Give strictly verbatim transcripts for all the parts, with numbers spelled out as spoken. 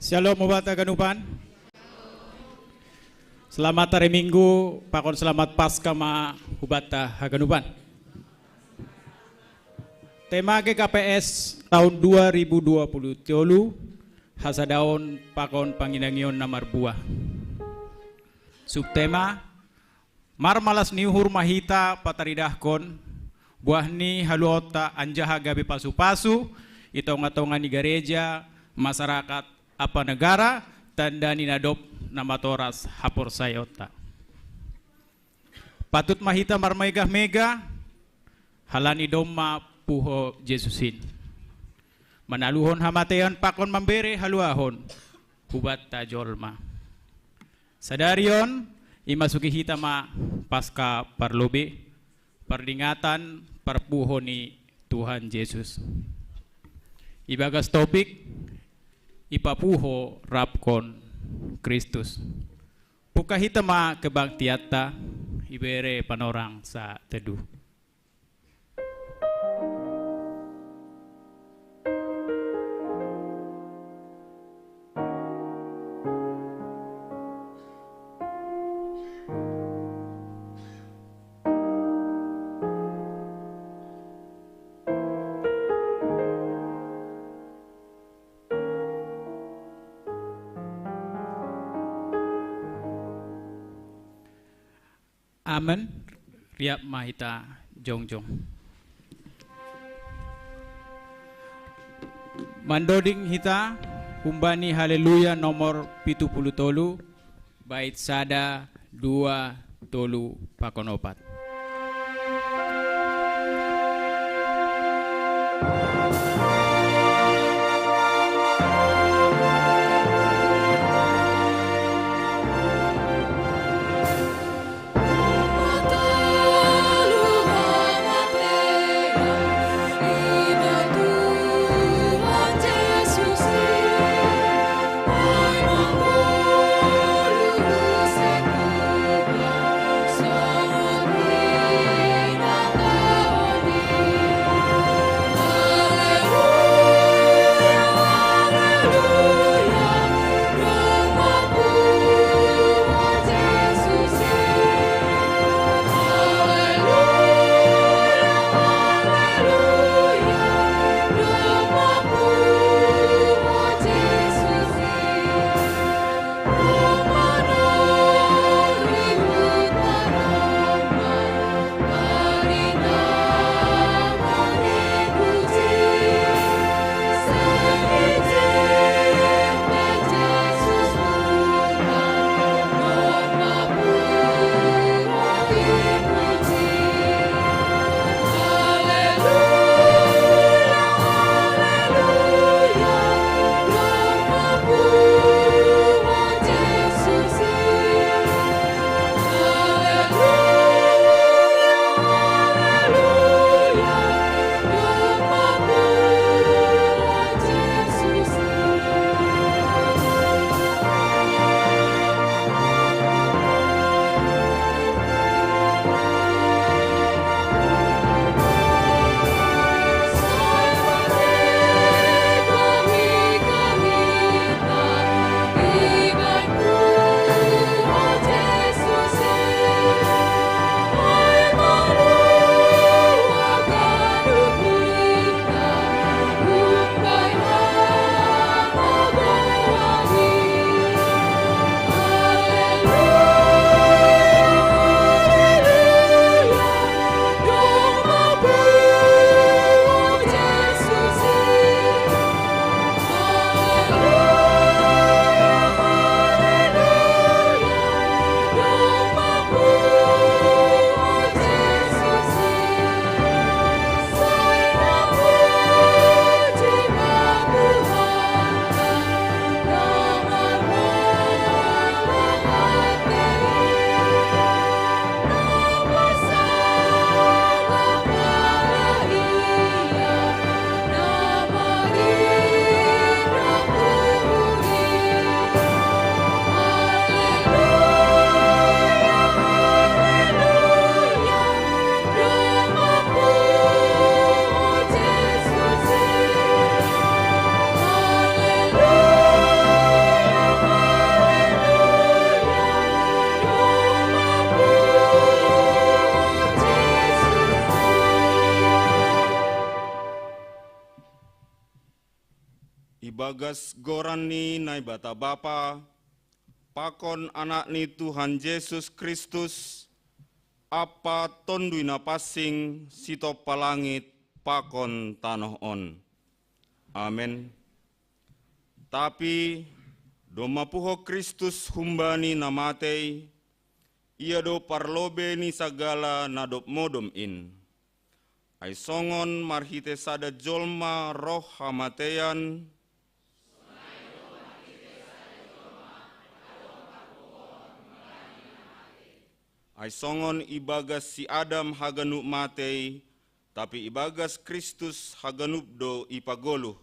Shalom, hubata haganupan. Selamat hari Minggu, pakon selamat Paskah ma hubata haganupan. Tema G K P S tahun dua ribu dua puluh tolu, hasadaon pakon panginangion na marbuah. Subtema, marmalas ni uhur ma hita pataridahkon buah ni haluaonta anjaha gabe pasu-pasu i tonga-tonga ni gareja, masyarakat, ampa negara, tanda ni na dob na matoras haporsayaonta. Patut ma hita marmegah-megah, halani domma puho Jesus in, manaluhon hamateion pakon mambere haluahon hubanta jolma. Sadari on, imasuki hita ma Paskah parlobei, pardingatan parpuho ni Tuhan Jesus. Ibagas topik, ipapuho rapkon Kristus. Pungka hita ma kebaktianta, ibere panorang sa teduh. Amen. Riap ma hita jongjong. Mandoding hita humbani Haleluya nomor pitu puluh tolu, bait sada, dua, tolu, pakon opat. Ibagas goran ni Naibata Bapa, pakon Anak ni Tuhan Jesus Kristus, Ampa Tonduy Napansing, sitompa langit pakon tanoh on. Amen. Tapi domma puho Kristus humbani na matei, Ia do parlobei ni sagala na dob modom in. Ai songon marhite sada jolma roh hamatean, ai songon ibagas si Adam haganup matei, tapi ibagas Kristus haganup do ipagoluh.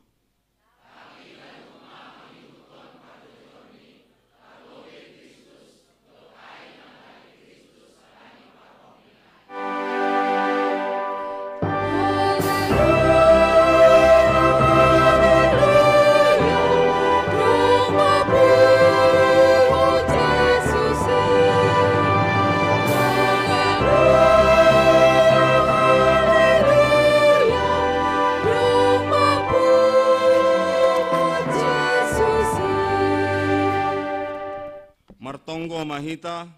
Martonggo ma hita.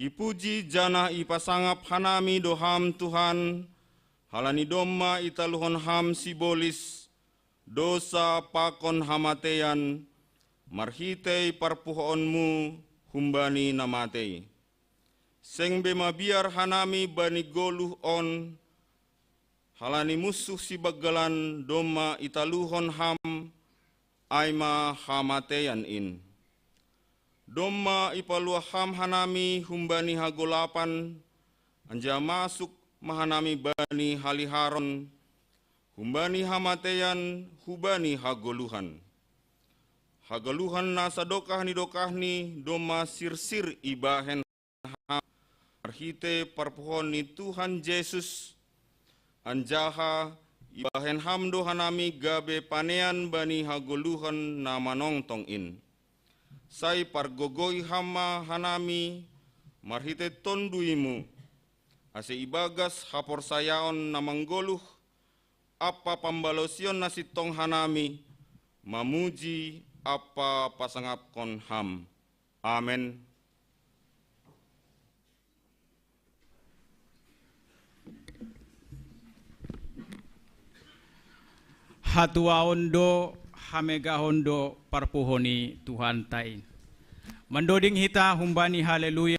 Ipuji janah ipasangap hanami do Ham, Tuhan, halani domma italuhon Ham sibolis dousa pakon hamatean marhitei parpuhoonMu humbani na matei. Seng be mabiar hanami bani goluh on, halani munsuh sibanggalan domma italuhon Ham, ai ma hamatean in. Domma ipaluah Ham hanami humbani hagolapan, anjaha masuk ma hanami bani haliharon, humbani hamatean hubani hagoluhan. Hagoluhan na sadokah ni dokahni domma sirsir ibahen Ham marhitei parpuhoon ni Tuhan Jesus, anjaha ibahen Ham do hanami gabe panean bani hagoluhan na manongtong in. Sai pargogoi Ham ma hanami marhitei TonduyMu, ase ibagas haporsayaon na manggoluh ampa pambalosion na sintong hanami mamuji ampa pasangapkon Ham. Amen. Hatuaon do, hamegahon do parpuho ni Tuhanta i. Mandoding hita humbani haleluya.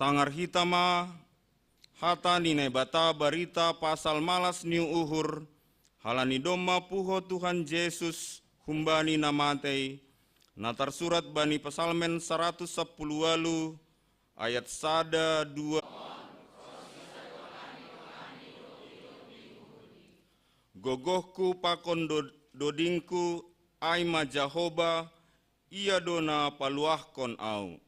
Tangar hita ma hata ni Naibata, barita pasal malas ni uhur, halani domma puho Tuhan Jesus humbani na matei, na tarsurat bani Psalmen saratus sampulu ualu, ayat sada, dua. Gogohku pakon do-, dodingku, ai ma Jahoba, ia do na paluahkon au.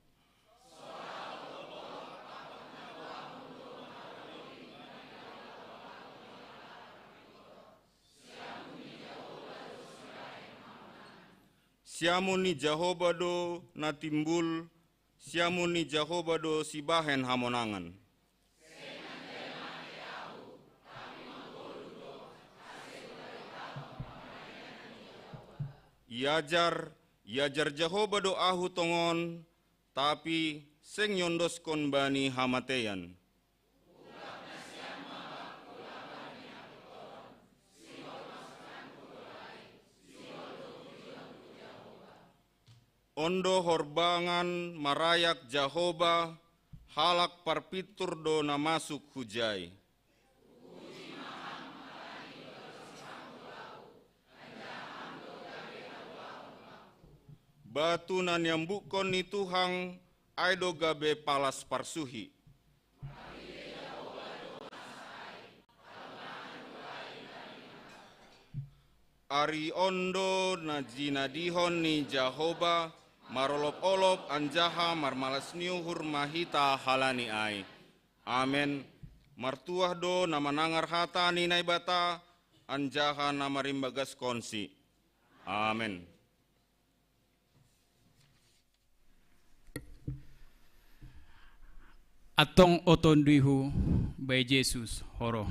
Siamun ni Jahoba do na timbul, siamun ni Jahoba do sibahen hamonangan. Iajar, iajar Jahoba do ahu tongon, tapi seng niondoskon bani hamateian. On do horbangan marayak Jahoba, halak parpintor do na masuk hujai. Batu na niambukkon ni Tuhan, ai do gabe palas parsuhi. Ari on do na jinadihon ni Jahoba, marolop-olop anjaha marmalas ni uhur ma hita halani ai. Amen. Martuah do na manangar hata ni Naibata, anjaha na marimbagaskonsi. Amen. Antong o Tonduihu, bai Jesus ho ro.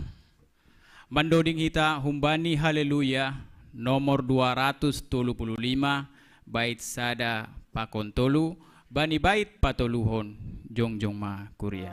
Mandoding hita humbani Haleluya nomor dua ratus tolu puluh lima, bait sada pakon tolu, bani bait patoluhon, jongjong ma kuria.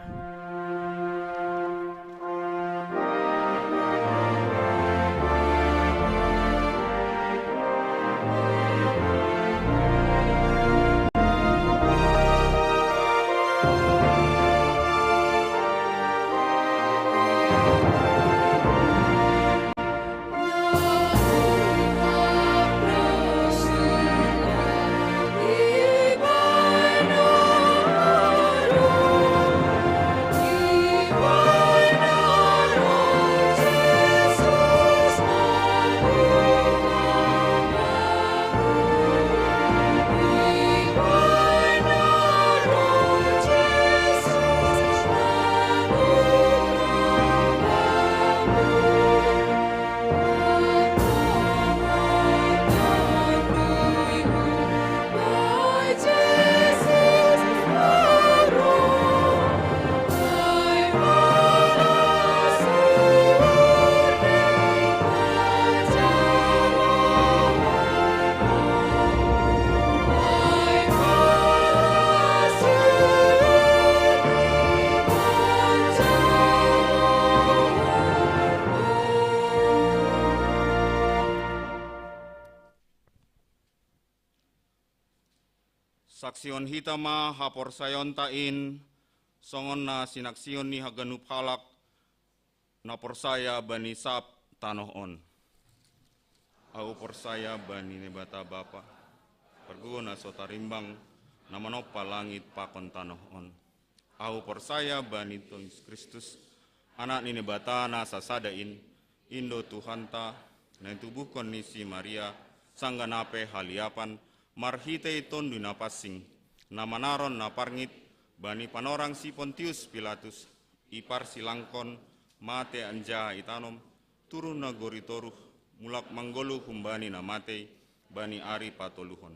Saksihon hita ma haporsayaonta in, songon na sinaksihon ni haganup halak na porsaya bani sab tanoh on. Ahu porsaya bani Naibata Bapa, pargogo na so tarimbang, na manompa langit pakon tanoh on. Ahu porsaya bani Tuhan Jesus Kristus, Anak ni Naibata na sasada in, in do Tuhanta, na itubuhkon ni si Maria, sanggah na pe haliapan, marhitei Tonduy Napansing, na manaron na parngit, bani panorang si Pontius Pilatus, iparsilangkon, mate anjaha itanom, turun nagori toruh, mulak manggoluh humbani na matei, bani ari patoluhon.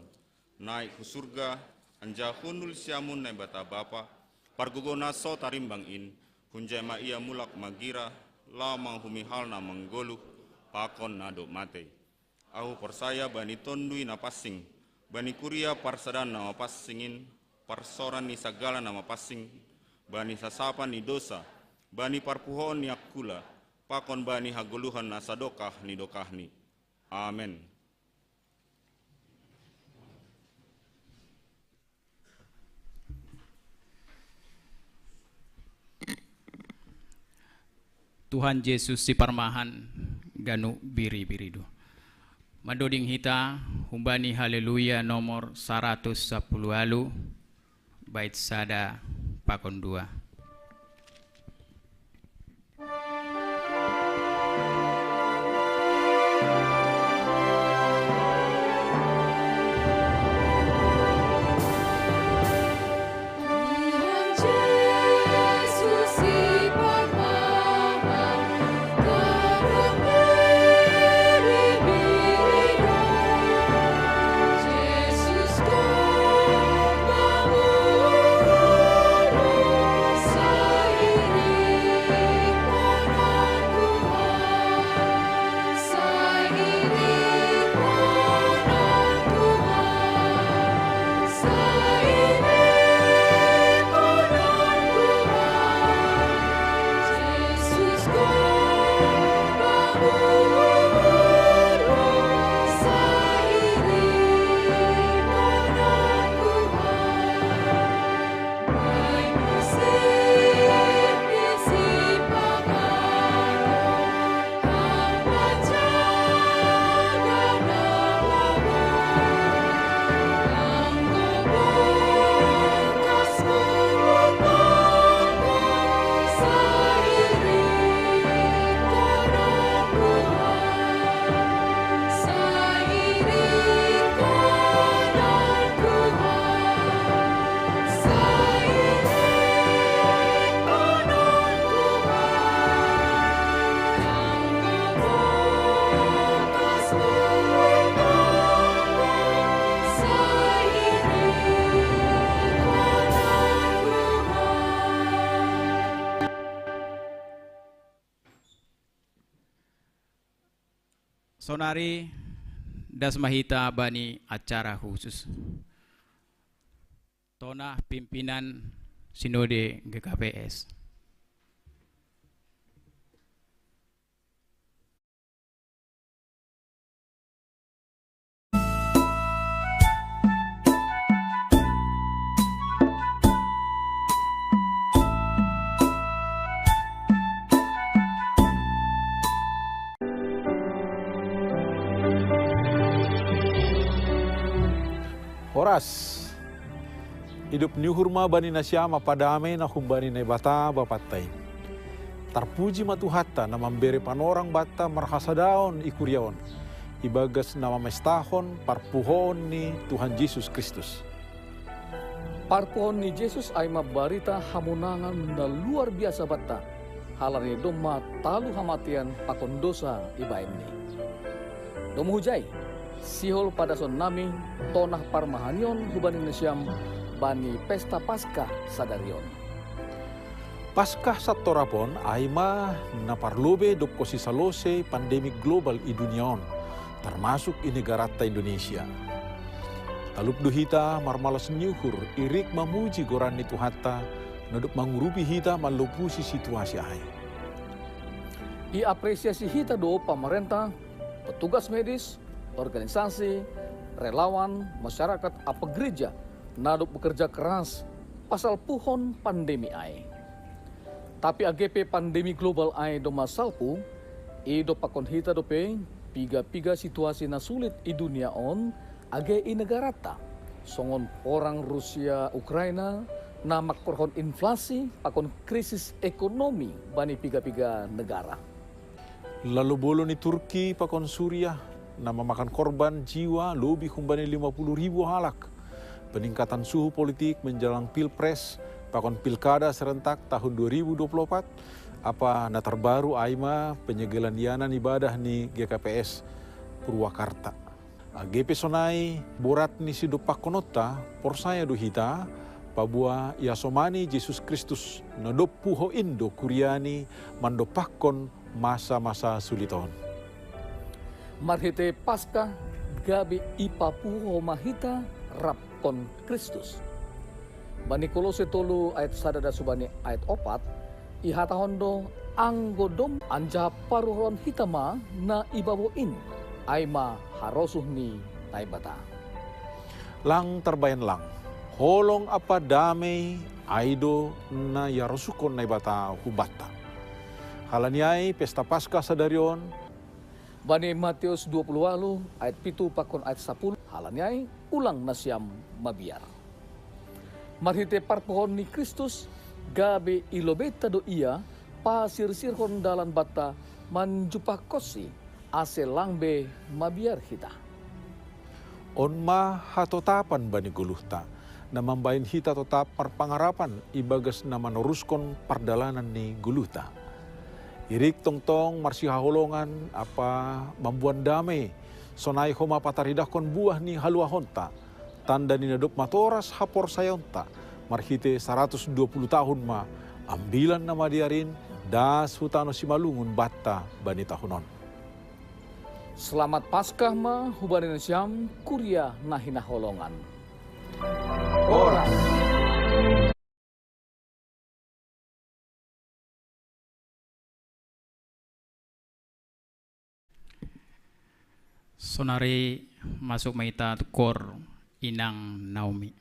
Naik hu surga, anjaha hundul siamun Naibata Bapa, pargogo na so tarimbang in, hunjai ma ia mulak magira, laho manghumihal na manggoluh, pakon na dob matei. Ahu porsaya bani Tonduy Napansing, bani kuria parsadaan na mapansing in, parsaoran ni sagala na mapansing, bani sasapan ni dosa, bani parpuhoon ni angkula, pakon bani hagoluhan na sadokah ni dokahni. Amen. Tuhan Jesus siparmahan, ganup biri-biri do. Mandoding hita humbani Haleluya nomor saratus sapuluh ualu, bait sada pakon dua. Sonari das ma hita bani acara khusus. Tonah pimpinan Sinode G K P S. Horas. Idop ni uhur ma bani nasiam apa dame na humbani Naibata Bapanta i. Tarpuji ma Tuhanta na mambere panorang banta marhasadaon i kuria on, ibagas na mamestahon parpuhoon ni Tuhan Jesus Kristus. Parpuhoon ni Jesus ai ma barita hamonangan na luar biasa banta, halani domma talu hamatean pakon dosa ibahenni. Domu hujai, sihol padasonnami tonah parmahanion hubani nasiam bani pesta Paskah sadari on. Paskah santorap on ai ma na parlobei dob konsi salosei pandemi global i dunia on, tarmasuk i negaranta Indonesia. Talup do hita marmalas ni uhur, irik mamuji goran ni Tuhanta, na dob mangurupi hita manlopusi situasi ai. Iapresiasi hita do pamarenta, petugas medis, organisasi, relawan, masyarakat, apa gereja, na dob bekerja keras pasal puhon pandemi ai. Tapi age pe pandemi global ai domma salpu, idompakkon hita dope piga-piga situasi na sulit i dunia on, age i negaranta, songon porang Rusia Ukraina, na mangkorhon inflasi pakon krisis ekonomi bani piga-piga negara. Lalo bolo ni Turki pakon Suria, na mamakan korban jiwa lobi humbani lima puluh ribu halak. Peningkatan suhu politik menjelang pilpres pakon pilkada serentak tahun dua ribu dua puluh empat, apa na tarbaru ai ma penyegelan ianan ibadah ni G K P S Purwakarta. Age pe sonai borat ni sidompakkononta, porsaya do hita, paboa iasomani Jesus Kristus, na dob puho in do kuriaNi mandompakkon masa-masa sulit on. Marhite Paskah gabe ipapuho ma hita rap pakon Kristus. Bani Kolose tolu ayat sada das hubani ayat opat, ihatahon do anggo dom anjaha paruhon hita ma na i babou in, ai ma harosuh ni Naibata. Lang tarbahen lang, holong ampa damei ai do na iarosuhkon Naibata hubanta. Halani ai pesta Paskah sadari on. Bani Matius dua puluh walu ayat pitu pakon ayat sapuluh, halani ai ulang nasiam mabiar. Marhite parpuhoon ni Kristus, gabe ilobeita do Ia pasirsirhon dalan banta manjumpahkonSi, ase lang be mabiar hita. On ma hatotapan bani goluhta, na mambahen hita totap marpangarapan ibagas na manoruskon pardalanan ni goluhta. Irik tongtong marsihaholongan ampa mamboan damei, sonai homa pataridahkon buah ni haluahonta, tanda ni na dob matoras haporsayaonta, marhite saratus dua puluh tahun ma Ambilan Namadear in das hu tano Simalungun banta bani tahun on. Selamat Paskah ma hubani nasiam kuria na hinaholongan. Horas. Sonari masuk ma hita tu kor Inang Naomi.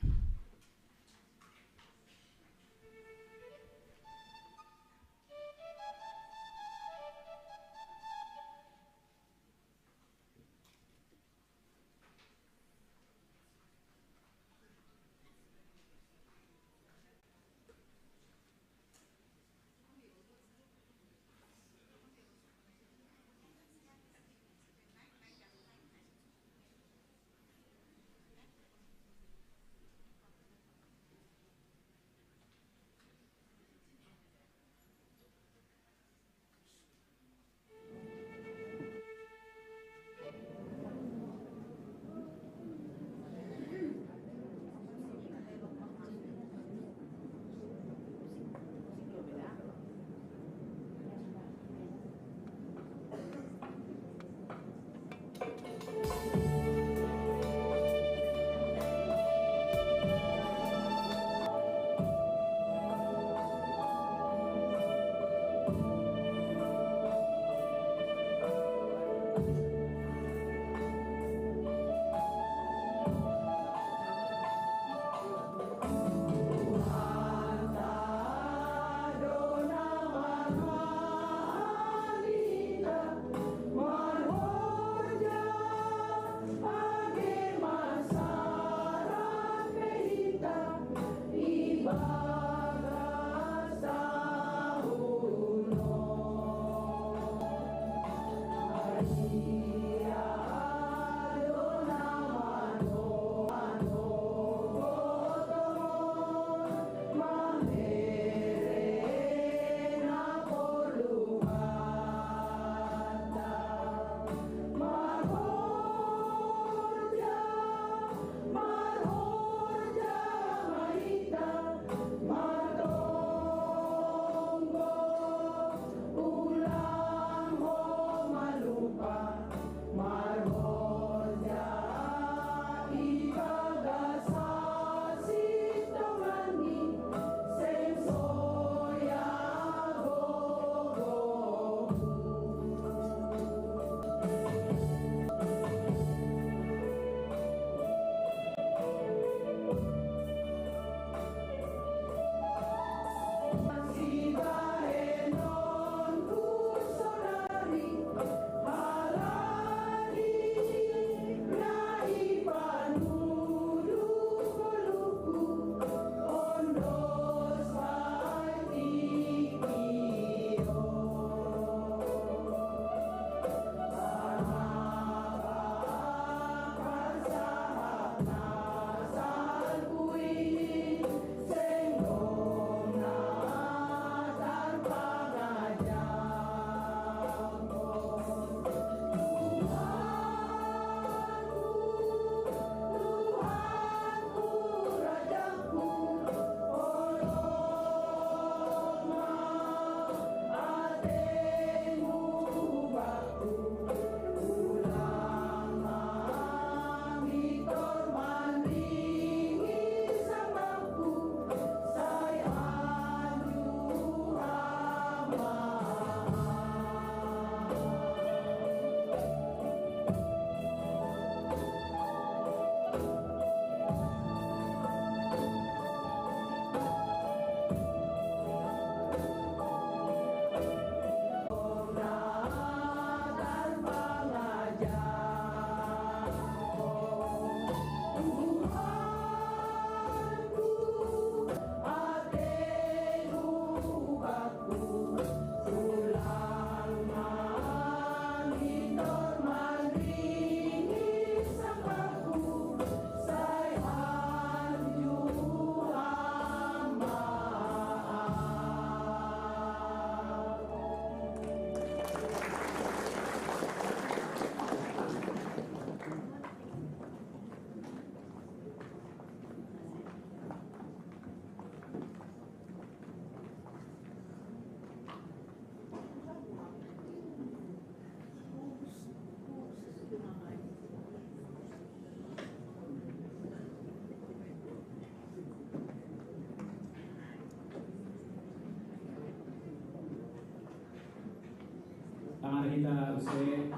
Mari kita usai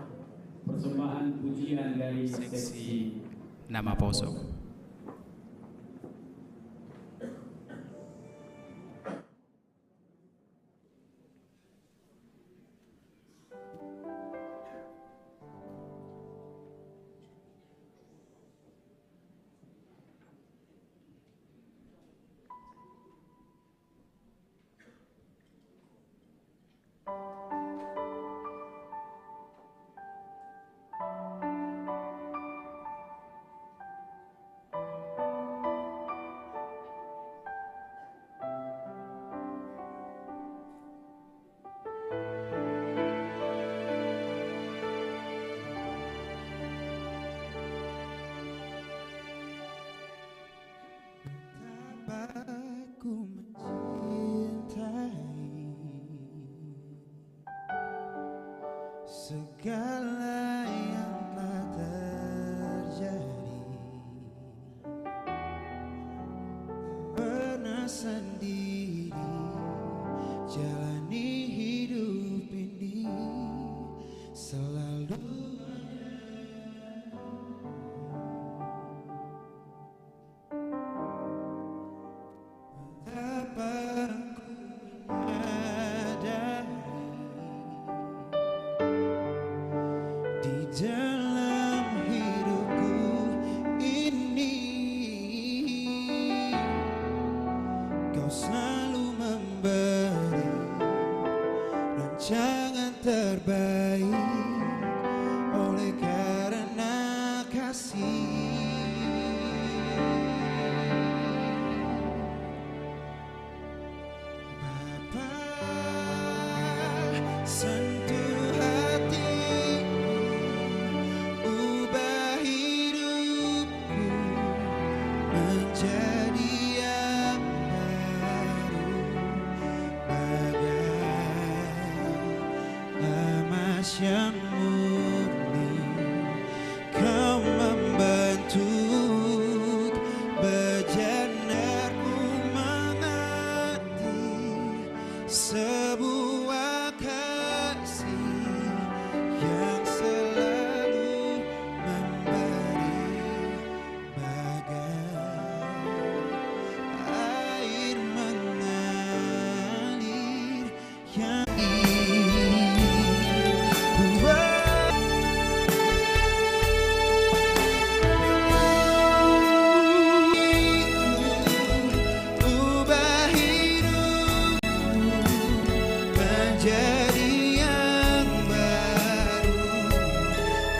persembahan pujian dari seksi nama poso. Betapa ku mencintai segala yang telah terjadi. Pernah sendiri jalani hidup ini, selalu betapa ku menyadari di dalam hidupku ini, kau selalu memberi rancangan terbaik oleh karena kasih. Bapa, sentuh hatiku, ubah hidupku menjadi yang baru, bagai emas yang murni. Kau membentuk bejana, ku mengerti sebuah kasih yang selalu memberi, bagai air mengalir yang ubah hidup menjadi yang baru,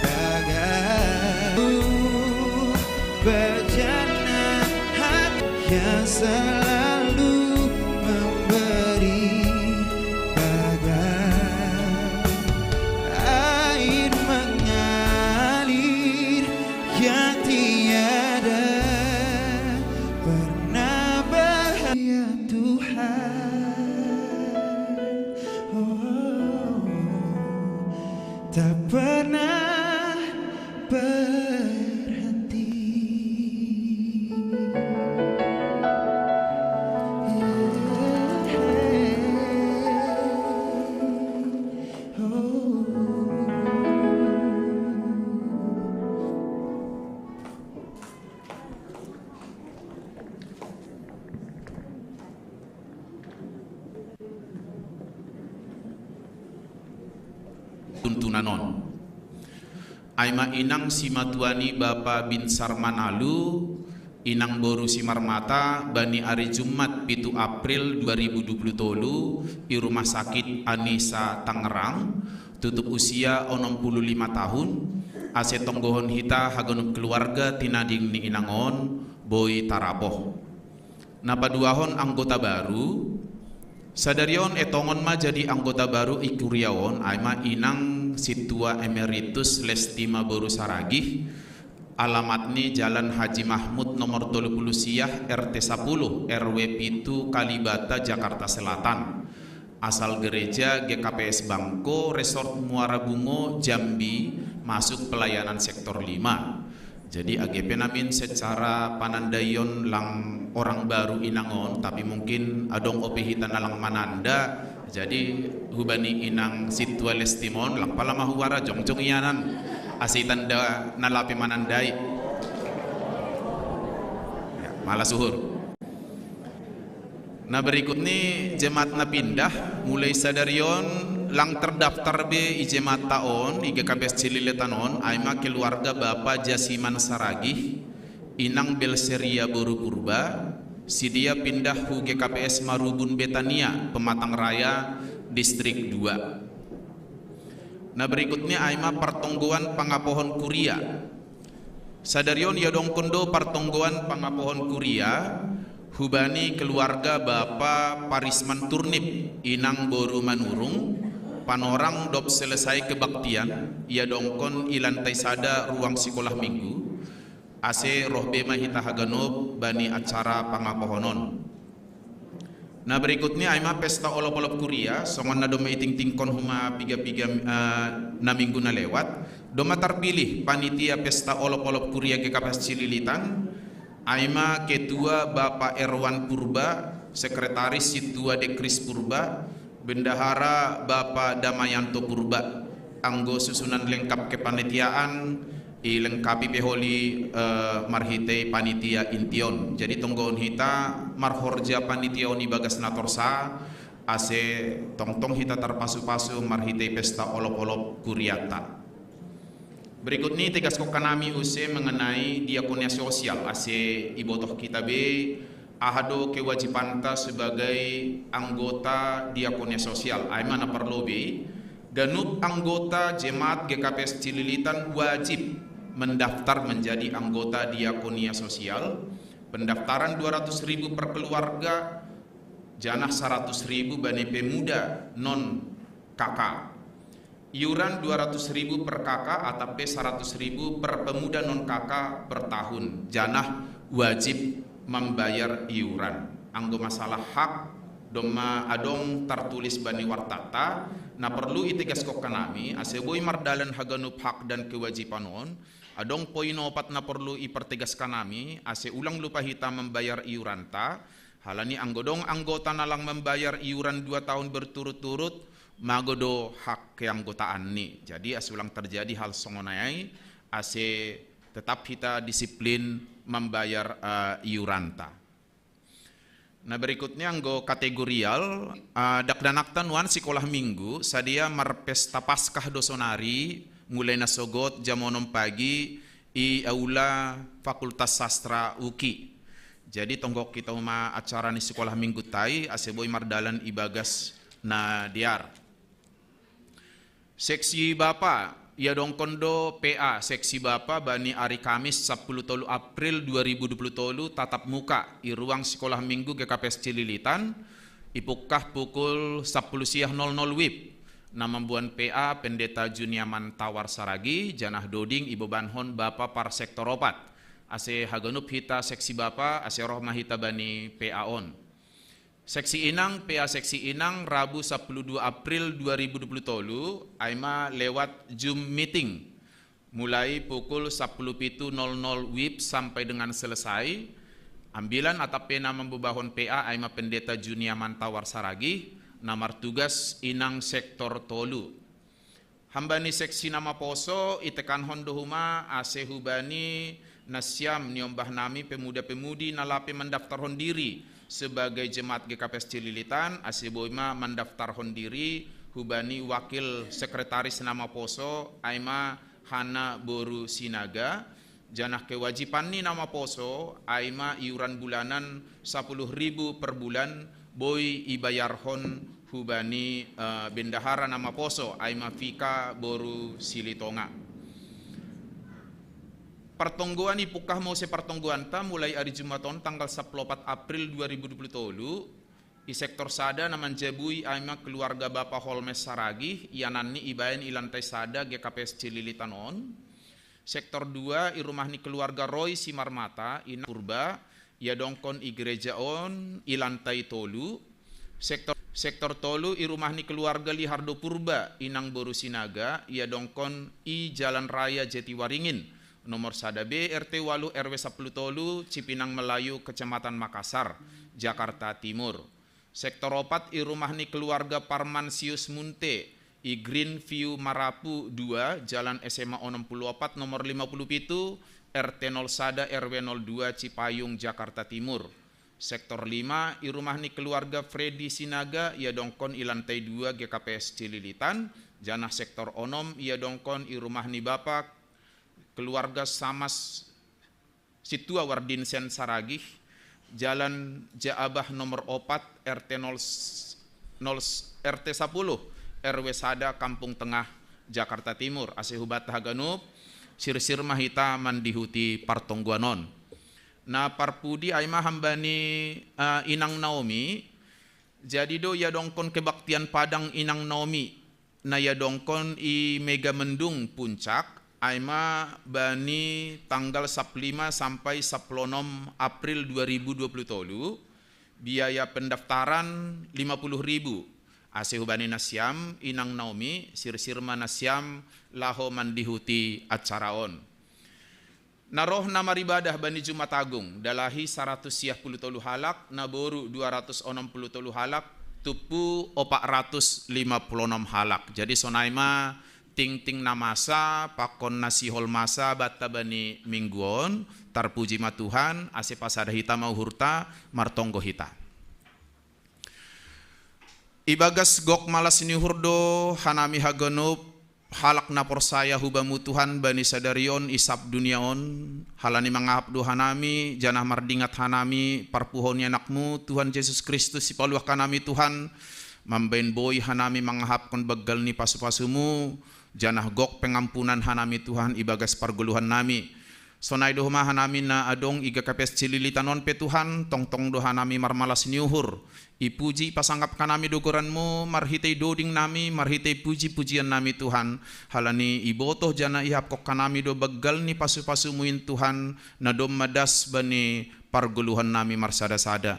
bagai bejana hati yang selalu memberi, bagai air mengalir yang tiada pernah berhenti, Tuhan. Oh, tak pernah berhenti. Oh. Tuntunanon. Ai ma inang simatuani Bapa Binsar Manalu, inang boru Simarmata, bani ari Jumat pitu April dua ribu dua puluh tolu, i Rumah Sakit Anisa Tangerang, tutup usia onom puluh lima tahun, ase tonggohon hita haganup keluarga tinading ni inang on, boi tarapoh. Na paduahon anggota baru, sadari on etongon ma jadi anggota baru i kuria on, ai ma inang sintua emeritus Lestima boru Saragih, alamatni Jalan Haji Mahmud nomor tolu puluh siah, R T sapuluh, R W pitu, Kalibata, Jakarta Selatan. Asal gereja G K P S Bangko, Resort Muara Bungo, Jambi, masuk pelayanan sektor lima. Jadi, age pe namin secara panandaion lang orang baru inang on, tapi mungkin adong ope hita na lang mananda, Jadi hubani inang situa lestimon, lang pala mahuara jongjong ianan. Asi tanda nalape manandai. Ya, mala suhur. Nah, berikut ni jemaat na pindah, mulai sadarion lang terdaftar be i jemaat taon, i G K P S Cililitan on, aima keluarga Bapa Jasiman Saragih, Inang Belseria boru Purba, si dia pindah hu G K P S Marubun Betania, Pematang Raya, Distrik dua. Nah, berikutnya aima partonggoan pangapohon kuria. Sadarion ia dongkon do partonggoan pangapohon kuria, hubani keluarga Bapa Parisman Turnip, Inang boru Manurung, panorang dop selesai kebaktian, ia dongkon i lantai sada ruang sikolah minggu, ase roh be ma hita haganup bani acara pangapohonon. Nah, berikutnya aima pesta olop-olop kuria, songon na doma itingtingkon huma piga-piga, eh, na minggu na lewat, doma tarpilih panitia pesta olop-olop kuria G K P S Cililitan, aima ketua Bapa Erwan Purba, sekretaris situa Dekris Purba, bendahara Bapa Damayanto Purba, anggo susunan lengkap kepanitiaan, ilengkapi pe holi, eh, marhitei panitia inti on. Jadi tonggoon hita marhorja panitia on i bagas na torsa, ase tongtong hita tarpasu-pasu marhitei pesta olop-olop kuriata. Berikut ni tegaskon hanami use mengenai diakonia sosial, ase ibotoh hita be aha do kewajibanta sebagai anggota diakonia sosial. Aima na parlobei, ganup anggota jemaat G K P S Cililitan wajib mendaftar menjadi anggota diakonia sosial. Pendaftaran dua ratus ribu per keluarga, janah saratus ribu bani pemuda non K K. Iuran dua ratus ribu per K K atap pe saratus ribu per pemuda non K K per tahun, janah wajib mambayar iuran. Anggo masalah hak, domma adong tartulis bani wartata, na perlu itegaskon hanami, ase boi mardalan haganup hak dan kewajiban on, adong poin opat na perlu ipartegaskan hanami, ase ulang lupa hita mambayar iuranta, halani anggo dong anggota na lang mambayar iuran dua tahun berturut-turut, mago do hak keanggotaan ni. Jadi ase ulang terjadi hal songon ai, ase tetap hita disiplin mambayar, eh, iuranta. Nah, berikutnya anggo kategorial, eh, dakdanakta nuan sikolah minggu, sadia marpesta Paskah do sonari, mulai na sogot jam onom pagi, i aula Fakultas Sastra UKI. Jadi tonggok hita huma acara ni sikolah mingguta i, ase boi mardalan i bagas na dear. Seksi Bapa, ia dongkon do P A Seksi Bapa bani ari Kamis sampulu tolu April dua ribu dua puluh tolu tatap muka i ruang sikolah minggu G K P S Cililitan, ipungkah pukul sampulu siah nol nol wib. Na mamboan P A Pendeta Juniaman Tawar Saragih, janah doding ibobankon Bapa par sektor opat. Ase haganup hita Seksi Bapa, ase roh ma hita bani P A on. Seksi Inang, P A Seksi Inang, Rabu sampulu dua April dua ribu dua puluh tolu, aima lewat Zoom meeting. Mulai pukul sampulu pitu nol nol wib sampai dengan selesai. Ambilan atap pe na mambobahon P A aima Pendeta Juniaman Tawar Saragih, na martugas inang sektor tolu. Hambani seksi na maposo, itekankon do huma ase hubani nasiam niombah nami pemuda-pemudi na lape mandaftarhon diri sebagai jemaat G K P S Cililitan, ase boi ma mandaftarhon diri hubani wakil sekretaris na maposo, aima Hana boru Sinaga, janah kewajiban ni na maposo, aima iuran bulanan sapuluh ribu per bulan, boi ibayarhon hubani, eh, bendahara na maposo, aima Fika boru Silitonga. Partonggoan ipungkah muse partonggoanta mulai ari Jumat on tanggal sampulu opat April dua ribu dua puluh tolu, i sektor sada na manjabui aima keluarga Bapa Holmes Saragih, iananni ibaen i lantai sada G K P S Cililitan on. Sektor dua i rumah ni keluarga Roy Simarmata, ina Purba, ia dongkon i gereja on i lantai tolu. Sektor, sektor tolu i rumah ni keluarga Lihardo Purba, inang boru Sinaga, ia dongkon i Jalan Raya Jatiwaringin, nomor sada B, R T waluh, R W sampulu tolu, Cipinang Melayu, Kecamatan Makassar, Jakarta Timur. Sektor opat i rumah ni keluarga Parmansius Munte, i Green View Marapu dua, Jalan S M A onom puluh opat, nomor lima puluh pitu, R T nol sada, R W nol dua, Cipayung, Jakarta Timur. Sektor lima i rumah ni keluarga Freddy Sinaga, ia dongkon i lantai dua G K P S Cililitan, janah sektor onom ia dongkon i rumah ni bapa keluarga Samas Situa Wardinsen Saragih, Jalan Jaabah nomor opat, R T nol, nol, R T sapuluh, R W sada, Kampung Tengah, Jakarta Timur. Ase hubanta haganup, sirsir ma hita mandihuti partongguan on. Na parpudi ai ma hambani, eh, Inang Naomi, jadi do ia dongkon kebaktian Padang Inang Naomi, na ia dongkon i Megamendung Puncak, ai ma bani tanggal saplima sampai saplonom April dua ribu dua puluh tolu, biaya pendaftaran lima puluh ribu. Ase hubani nasiam, Inang Naomi, sirsir ma nasiam laho mandihuti acara on. Na roh na maribadah bani Jumat Agung, dalahi saratus siah puluh tolu halak, na boru dua ratus onom puluh tolu halak, tupu opat ratus lima puluh onom halak. Jadi sonai ma tingting na masa pakon na sihol masa banta bani minggu on. Tarpuji ma Tuhan, ase pasada hita ma uhurta, martonggo hita. Ibagas gok malas ni uhur do hanami haganup halak na porsaya hubamu Tuhan bani sadari on i sab dunia on, halani mangahap do hanami, janah mardingat hanami parpuho ni anakmu Tuhan Jesus Kristus sipaluah hanami Tuhan, mambaen boi hanami mangahapkon banggal ni pasupasumu, janah gok pengampunan hanami Tuhan ibagas pargoluhan nami. Sonai do homa hanami na adong i G K P S Cililitan on pe Tuhan, tongtong do hanami marmalas ni uhur. Ipuji pasangap hanami do goranmu, marhitei doding nami, marhitei puji-pujian nami Tuhan. Halani ibotoh janah ihapkon hanami do banggal ni pasupasumu in Tuhan, na domma das bani pargoluhan nami marsada-sada.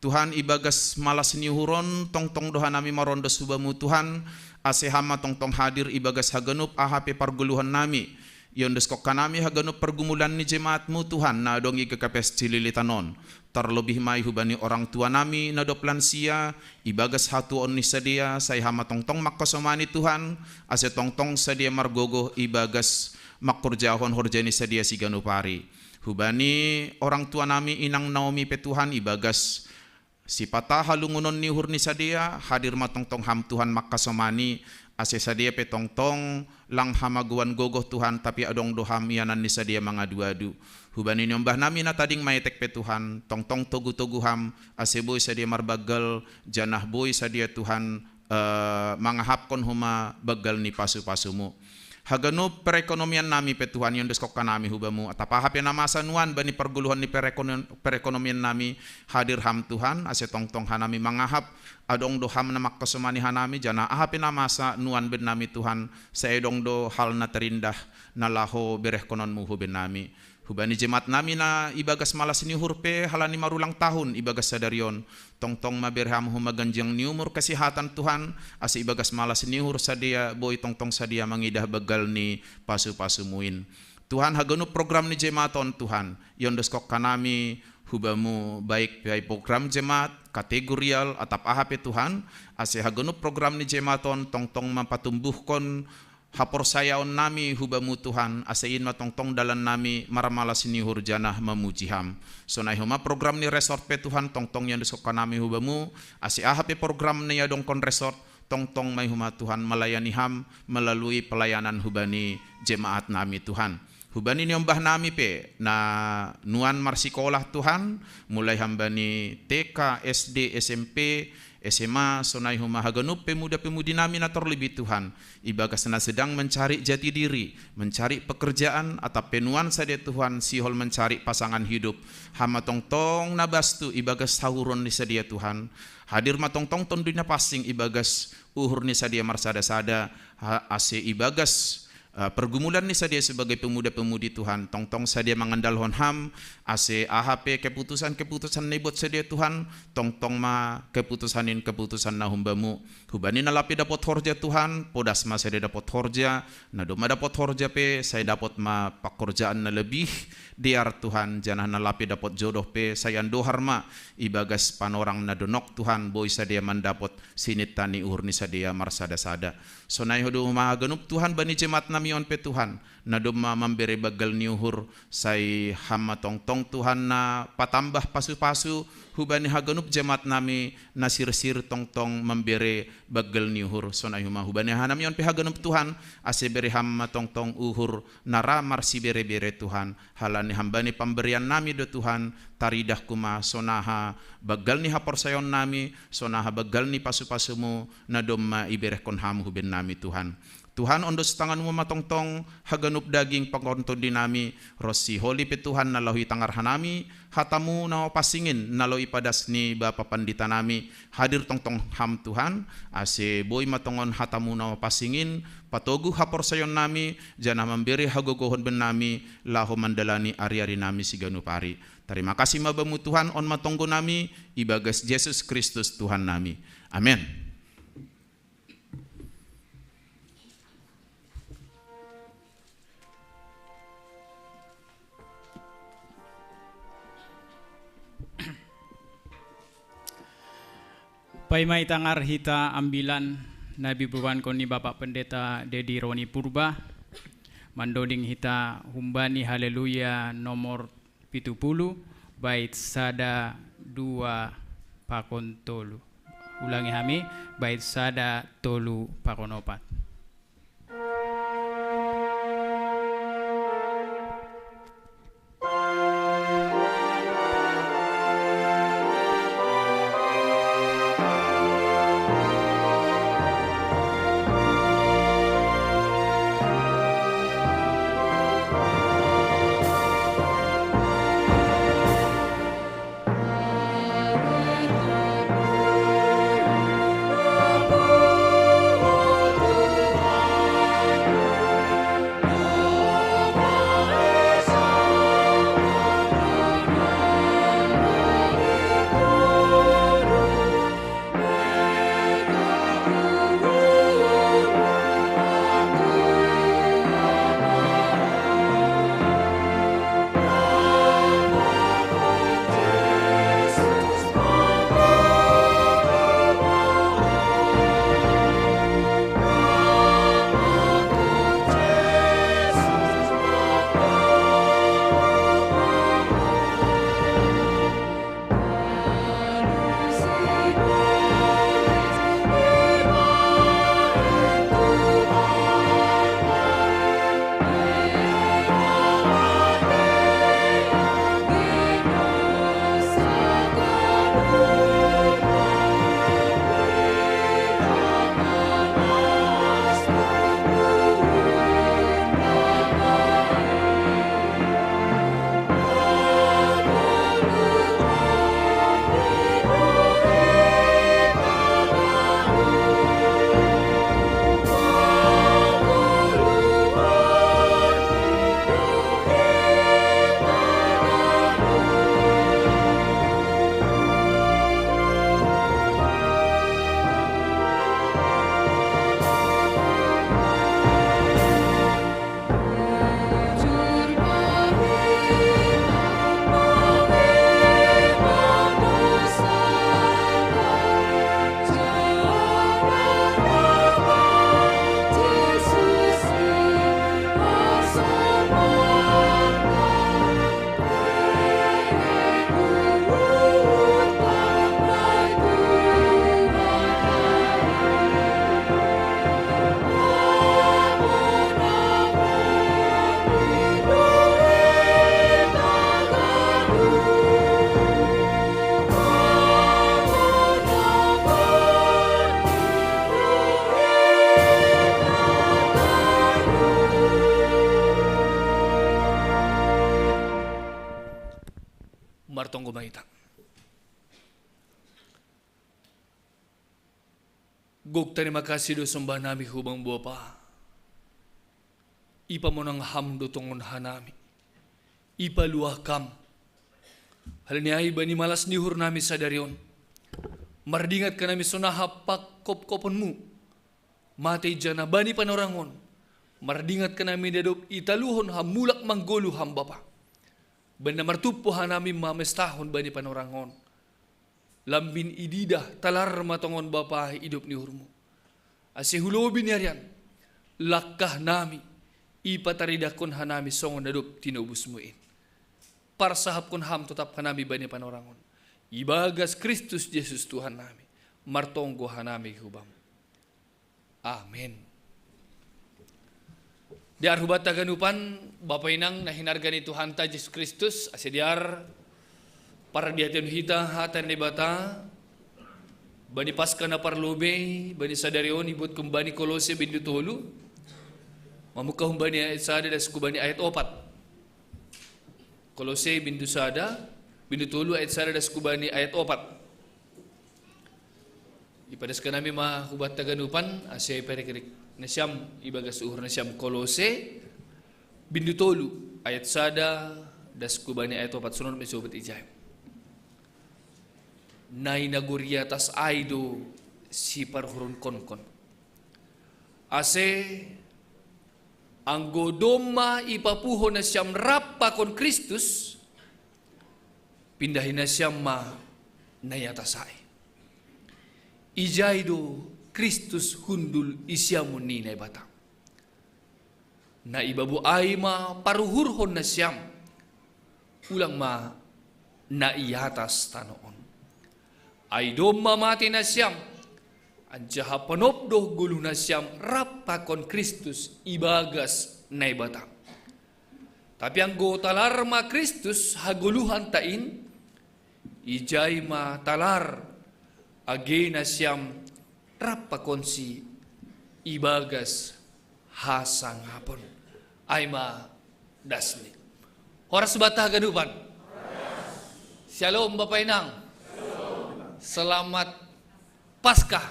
Tuhan, ibagas malas ni uhur on, tongtong do hanami marondos hubamu Tuhan, ase Ham ma tongtong hadir ibagas haganup aha pe pargoluhan nami. Iondoskon hanami haganup pargumulan ni jemaatmu Tuhan na adong i G K P S Cililitan on. Tarlobih ma i hubani orang tua nami na dob lansia, ibagas hatuaon ni sidea, sai Ham ma tongtong mangkasomani Tuhan, ase tongtong sidea margogoh ibagas mangkorjahon horja ni sidea siganup ari. Hubani orang tua nami Inang Naomi pe Tuhan ibagas sipata halungunon ni uhur ni sidea, hadir ma tongtong Ham Tuhan mangkasomani, ase sidea pe tongtong lang hamagoan gogoh Tuhan, tapi adong do Ham ianan ni sidea mangadu-adu. Hubani niombah nami na tading maetek pe Tuhan, tongtong togu-togu Ham, ase boi sidea marbanggal, janah boi sidea Tuhan, eh, mangahapkon homa banggal ni pasu-pasumu. Haganup perekonomian nami pe Tuhan iondoskon hanami hubamu, atap aha pe na masa nuan bani pargoluhan ni perekono-, perekonomian nami, hadir Ham Tuhan, ase tongtong hanami mangahap, adong do Ham na mangkasomani hanami, janah aha pe na masa nuan bennami Tuhan, sai adong do hal na terindah na laho berehkononmu hubennami. Hubani jemaat nami na ibagas malas ni uhur pe halani marulang tahun ibagas sadari on, tongtong ma bere Ham homa ganjang ni umur kesehatan Tuhan, ase ibagas malas ni uhur sidea boi tongtong sidea mangidah banggal ni pasu-pasumu in. Tuhan, haganup program ni jemaat on Tuhan, iondoskon hanami hubamu baik pe program jemaat, kategorial, atap aha pe Tuhan, ase haganup program ni jemaat on tongtong ma patumbuhkon haporsayaon nami hubamu Tuhan, ase in ma tongtong dalan nami marmalas ni uhur janah mamuji Ham. Sonai homa program ni resort pe Tuhan tongtong iondoskon hanami hubamu, ase aha pe program na iadongkon resort, tongtong ma i homa Tuhan malayani Ham melalui pelayanan hubani jemaat nami Tuhan. Hubani niombah nami pe, na nuan marsikolah Tuhan, mulai hambani T K, S D, S M P, S M A, sonai homa haganup pemuda-pemudi nami na torlibih Tuhan, ibagas na sedang mencari jati diri, mencari pekerjaan, atap pe nuan sidea Tuhan sihol mencari pasangan hidup, Ham ma tongtong na bastu ibagas hauhuron ni sidea Tuhan, hadir ma tongtong Tonduy Napansing ibagas uhur ni sidea marsada-sada, ha-, ase ibagas eh, pergumulan ni sadia sebagai pemuda-pemudi Tuhan, tongtong sadia mangandalhon Ham, ase aha pe keputusan-keputusan na ibuat sadia Tuhan, tongtong ma keputusan in keputusan na humbamu. Hubani na lape dapot horja Tuhan, podas ma sadia dapot horja, na domma dapot horja pe, sai dapot ma pangkorjaan na lebih dear Tuhan, janah na lape dapot jodoh pe, sai andohar ma, ibagas panorang na donok Tuhan, boi sadia mandapot sininta ni uhur ni sadia marsada-sada. Sonai ho do ma haganup Tuhan bani jemaat nami on pe Tuhan, na domma mambere banggal ni uhur, sai Ham ma tongtong Tuhan na patambah pasu-pasu, hubani haganup jemaat nami na sirsir tongtong mambere banggal ni uhur, sonai ho ma hubani hanami on pe haganup Tuhan, ase bere Ham ma tongtong uhur na ra marsibere-bere Tuhan, halani Ham bani pamberian nami do Tuhan, taridah huma sonaha banggal ni haporsayaon nami, sonaha banggal ni pasu-pasumu, na domma iberehkon Ham huben nami Tuhan. Tuhan, ondos tanganmu ma tongtong haganup daging pangontondi nami, ronsi holi pe Tuhan na laho itangar hanami, hatamu na pansing in na laho ipadas ni Bapa Pandita nami, hadir tongtong Ham Tuhan, ase boi ma tongon hatamu na pansing in, patoguh haporsayaon nami, janah mambere hagogohon ben nami, laho mandalani ari-ari nami siganup ari. Tarima kasih ma Bamu Tuhan, on ma tonggo nami, ibagas Jesus Kristus Tuhan nami. Amen. Paima itangar hita ambilan na binobankon ni Bapak Pendeta Dedi Roni Purba, mandoding hita humbani Haleluya nomor pitu puluh, bait sada, dua, pakon tolu. Ulangi hami, bait sada, tolu, pakon opat. Martonggo ma hita. Gok tarima kasih do sombah nami hu Bamu Bapa. Ipamonang ham do tongon hanami. Ipaluah kam. Hal ni ai bani malas ni uhur nami sadari on, mardingat hanami songon hapangkopkoponmu. Mate jana bani panorang on, mardingat hanami na dob italuhon ham mulak manggoluh ham Bapa. Baen na martumpu hanami mamestahon bani panorang on. Lambin ididah talar ma tongon Bapa idop ni uhurmu. Ase hulobi ni arian, langkah nami, ipataridahkon hanami songon na dob tinobusmu in. Parsahapkon ham totap hanami bani panorang on. Ibagas Kristus Jesus Tuhan nami, martonggo hanami hubam. Amen. Diar hubanta ganupan, Bapa inang na hinarga ni Tuhanta Jesus Kristus, ase diar pardiaton hita hata ni Debata, bani Paska na parlobei, bani sadari on ibuat humbani Kolose bindu tolu, mamungka humbani ayat sada das humbani ayat opat. Kolose bindu sada, bindu tolu ayat sada das humbani ayat opat. Ipadaskan nami ma hubanta ganupan, ase iparik-irik nasiam ibagas uhur nasiam. Kolose, bindu tolu, ayat sada das humbani ayat opat, songon on ma sobat ijai. Nai na goriatas ai do siparuhurkonkon. Ase, anggo domma ipapuho nasiam rap pakon Kristus, pindahi nasiam ma na iatas ai. Ijai do Kristus hundul isiamon ni Naibata. Na ibabo ai ma paruhurhon nasiam, ulang ma na iatas tano on. Ai domma mate nasiam, anjaha ponop do goluh nasiam rap pakon Kristus ibagas Naibata. Tapi anggo talar ma Kristus hagoluhanta in, ijai ma talar age nasiam rap pakonsi ibagas hasangapon. Ai ma dasni. Horas hubanta haganupan. Syalom Bapa inang. Selamat Paskah.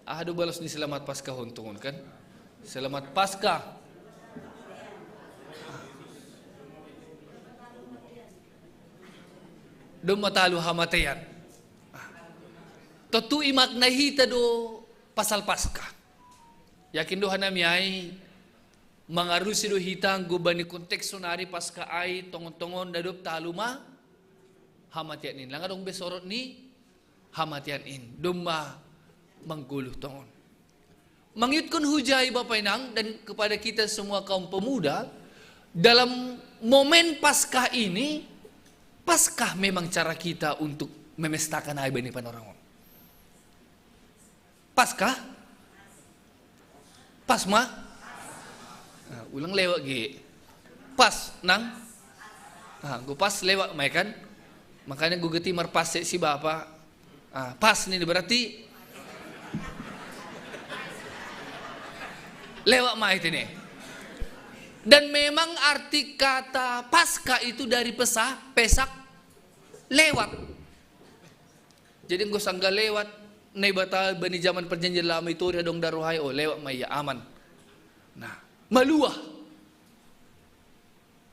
Aha do balos ni selamat Paskah on tongon kan? Selamat Paskah. Domma talu hamatean. Tontu imakna hita do pasal Paskah. Yakin do hanami ai, mangarusi do hita anggo bani konteks sonari Paskah ai tongon-tongon na dob talu ma hamatean in. Lang adong be sorot ni hamatean in. Domma manggoluh tongon. Mangihuthon hujai Bapa inang dan kepada kita semua kaum pemuda, dalam momen Paskah ini, Paskah memang cara kita untuk memestakan ai bani panorang on. Paskah? Pas ma? Ulang lewat ge. Pas nang? Gue pas lewat mai kan. Makanya gue geti marpas si bapak. Pas nih berarti lewat mai itu nih. Dan memang arti kata Paskah itu dari pesah, pesak, lewat. Jadi enggo sangga lewat Naibata bani zaman perjanjian lama itu ori adong darohai, oh lewat ma ia aman. Nah, maluah.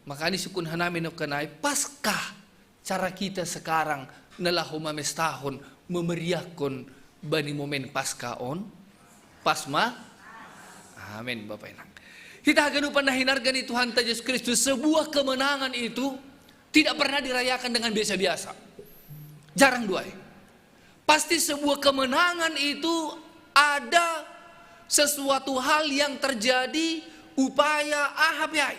Makanya sukun hanami nokkanai Paskah cara kita sekarang na laho mamestahon memeriahkon bani momen Paskah on. Pas ma? Amin Bapak Inang. Kita haganupan na hinarga ni Tuhanta Yesus Kristus, sebuah kemenangan itu tidak pernah dirayakan dengan biasa-biasa. Jarang duai. Pasti sebuah kemenangan itu ada sesuatu hal yang terjadi, upaya aha pe ai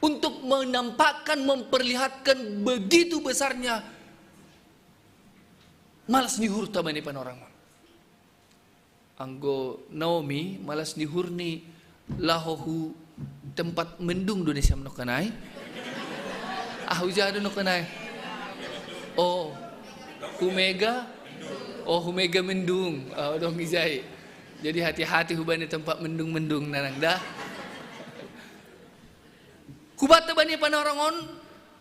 untuk menampakkan, memperlihatkan begitu besarnya malas ni uhurta bani panorang on. Anggo Naomi malas ni uhurni laho hu tempat mendung do nasiam nokkanai. Ah, hu ja do nokkanai. Oh, hu Mega. Oh, hu Mega mendung. Oh, dong ijai. Jadi hati-hati hubani tempat mendung-mendung nanang dah. Hubanta bani panorang on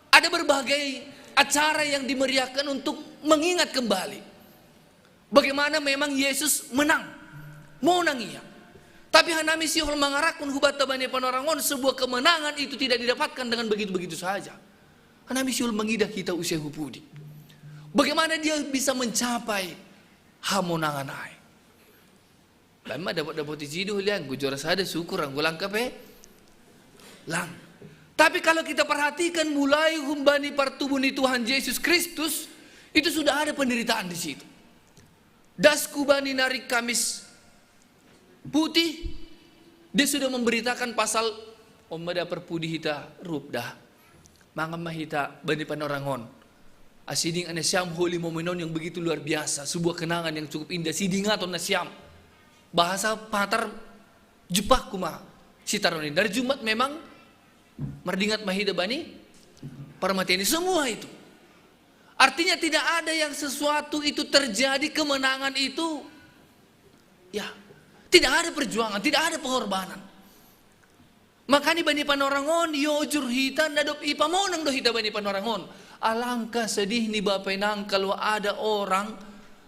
ada berbagai acara yang dimeriahkan untuk mengingat kembali bagaimana memang Yesus menang. Monang ia. Tapi hanami sihol mangarakun hubatta bani panorangon, sebuah kemenangan itu tidak didapatkan dengan begitu-begitu saja. Hanami sihol mangidah kita usia hupudi. Bagaimana dia bisa mencapai hamonangan ai. Bama dapat dapat jidu liang, gujur sada syukur, anggo langka pe lang. Tapi kalau kita perhatikan mulai humbani partubu ni Tuhan Yesus Kristus, itu sudah ada penderitaan di situ. Das kubani narik Kamis Putih, dia sudah memberitakan pasal, "Omma da perpudi hita rup da. Mangan ma hita bani panorangon." Asiding ane siam holy moment yang begitu luar biasa, sebuah kenangan yang cukup indah. Sidingaton na siam. Bahasa patar jepah kuma. Sitaronin. Dari Jumat memang mardingat ma hita bani parmatian ini. Semua itu. Artinya tidak ada yang sesuatu itu terjadi, kemenangan itu, ya, tidak ada perjuangan, tidak ada pengorbanan. Makanya bani panorangon, yojur hita, nadop ipamonang do hita bani panorangon. Alangkah sedih ni bapenang kalau ada orang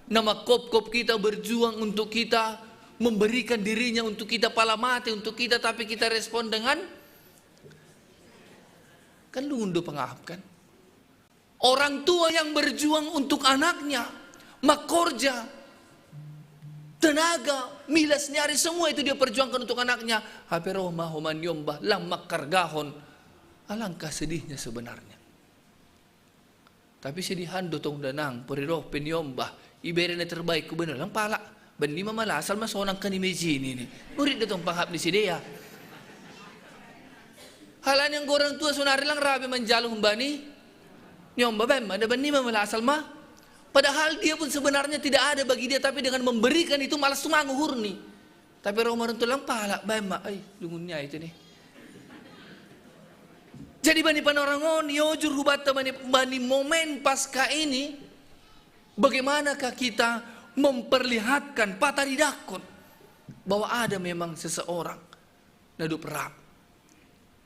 nama kop-kop kita berjuang untuk kita, memberikan dirinya untuk kita, pala mati untuk kita, tapi kita respon dengan kan lungun do pangahap kan. Orang tua yang berjuang untuk anaknya, makorja, tenaga, milas ni ari semua itu dia perjuangkan untuk anaknya. Hape roh ma ho maniombah, lang mangkargahon. Alangkah sedihnya sebenarnya. Tapi sedihan do tong danang, pori roh pe niombah, ibere na terbaik ku bena lang pala. Bani ma mala asal ma sonang kan imejini ni. Murid do tong pangahap ni sidea. Halani anggo orang tua sonari lang rabe manjalo humbani. Niombah baen ma, da bani ma mala asal ma. Padahal dia pun sebenarnya tidak ada bagi dia, tapi dengan memberikan itu malas tumangu uhurni. Tapi roh maruntu lang pala, baen ma, ai, lungun ni ai itu ni. Jadi bani panorangon, yojur hubatta bani, bani momen Paskah ini, bagaimanakah kita memperlihatkan, pataridahkon bahwa ada memang seseorang na dob ra.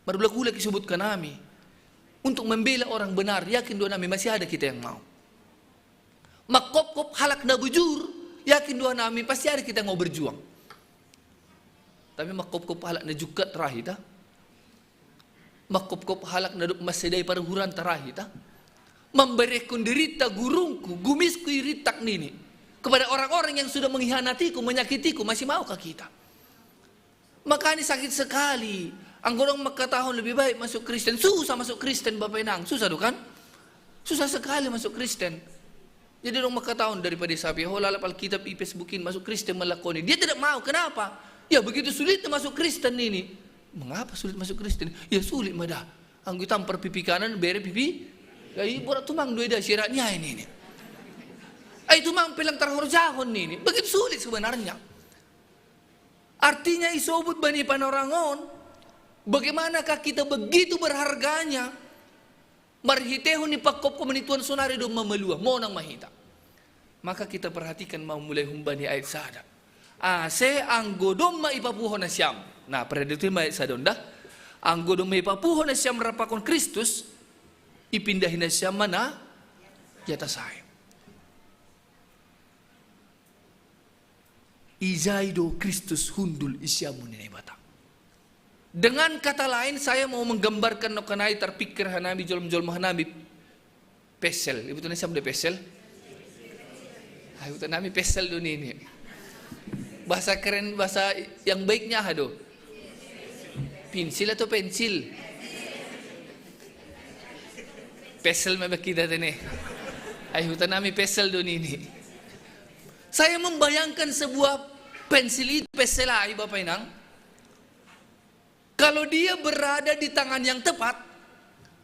Marbulak-bulak isebutkan nami. Untuk membela orang benar, yakin do nami masih ada kita yang mau. Mangkopkop halak na bujur, yakin do nami pasti ada kita yang mau berjuang. Tapi mangkopkop halak na jungkat ra hita. Mangkopkop halak na dob mansedai paruhuranta ra hita. Mamberehon dirinta gurungku, gumisku irintak nini. Kepada orang-orang yang sudah mengkhianatiku, menyakitiku, masih maukah kita? Makanya sakit sekali. Anggo dong mangkatahon lebih baik masuk Kristen. Susah masuk Kristen, Bapak Inang. Susah do kan? Susah sekali masuk Kristen. Jadi dong mangkatahon daripada sapi ho lalap Alkitab i Facebook in masuk Kristen melakoni. Dia tidak mau. Kenapa? Ya begitu sulitnya masuk Kristen ini. Mengapa sulit masuk Kristen? Ya sulit ma da. Anggo itampar pipi kanan, bere pipi. Ya i borat tumang do i da sirat ni ai nini. Ai tumang pe lang tarhorjahon nini. Begitu sulit sebenarnya. Artinya isobut bani panorangon, bagaimanakah kita begitu berharganya, marhitehon ni pangkopkop ni Tuhan sonari domma malua, monang ma hita. Maka kita perhatikan mau mulai humbani ayat sada. Ase anggo domma ipapuho nasiam. Nah, perhatikan ma ayat sada on da. Anggo domma ipapuho nasiam rap pakon Kristus, ipindahi nasiam ma na i atas ai. Ijai do Kristus hundul i siamun ni Naibata. Dengan kata lain, saya mau menggambarkan nongkanai tarpikir hanami, jolma-jolma hanami, pesel. Ibutan nasiam do pesel? Ah, ibutan nami pesel do nini. Bahasa keren, bahasa yang baiknya aha do? Pinsil atau pensil? Pesel ma hita tene. Ai ibutan nami pesel do nini. Saya membayangkan sebuah pensil itu, pesel ai Bapak Inang. Kalau dia berada di tangan yang tepat,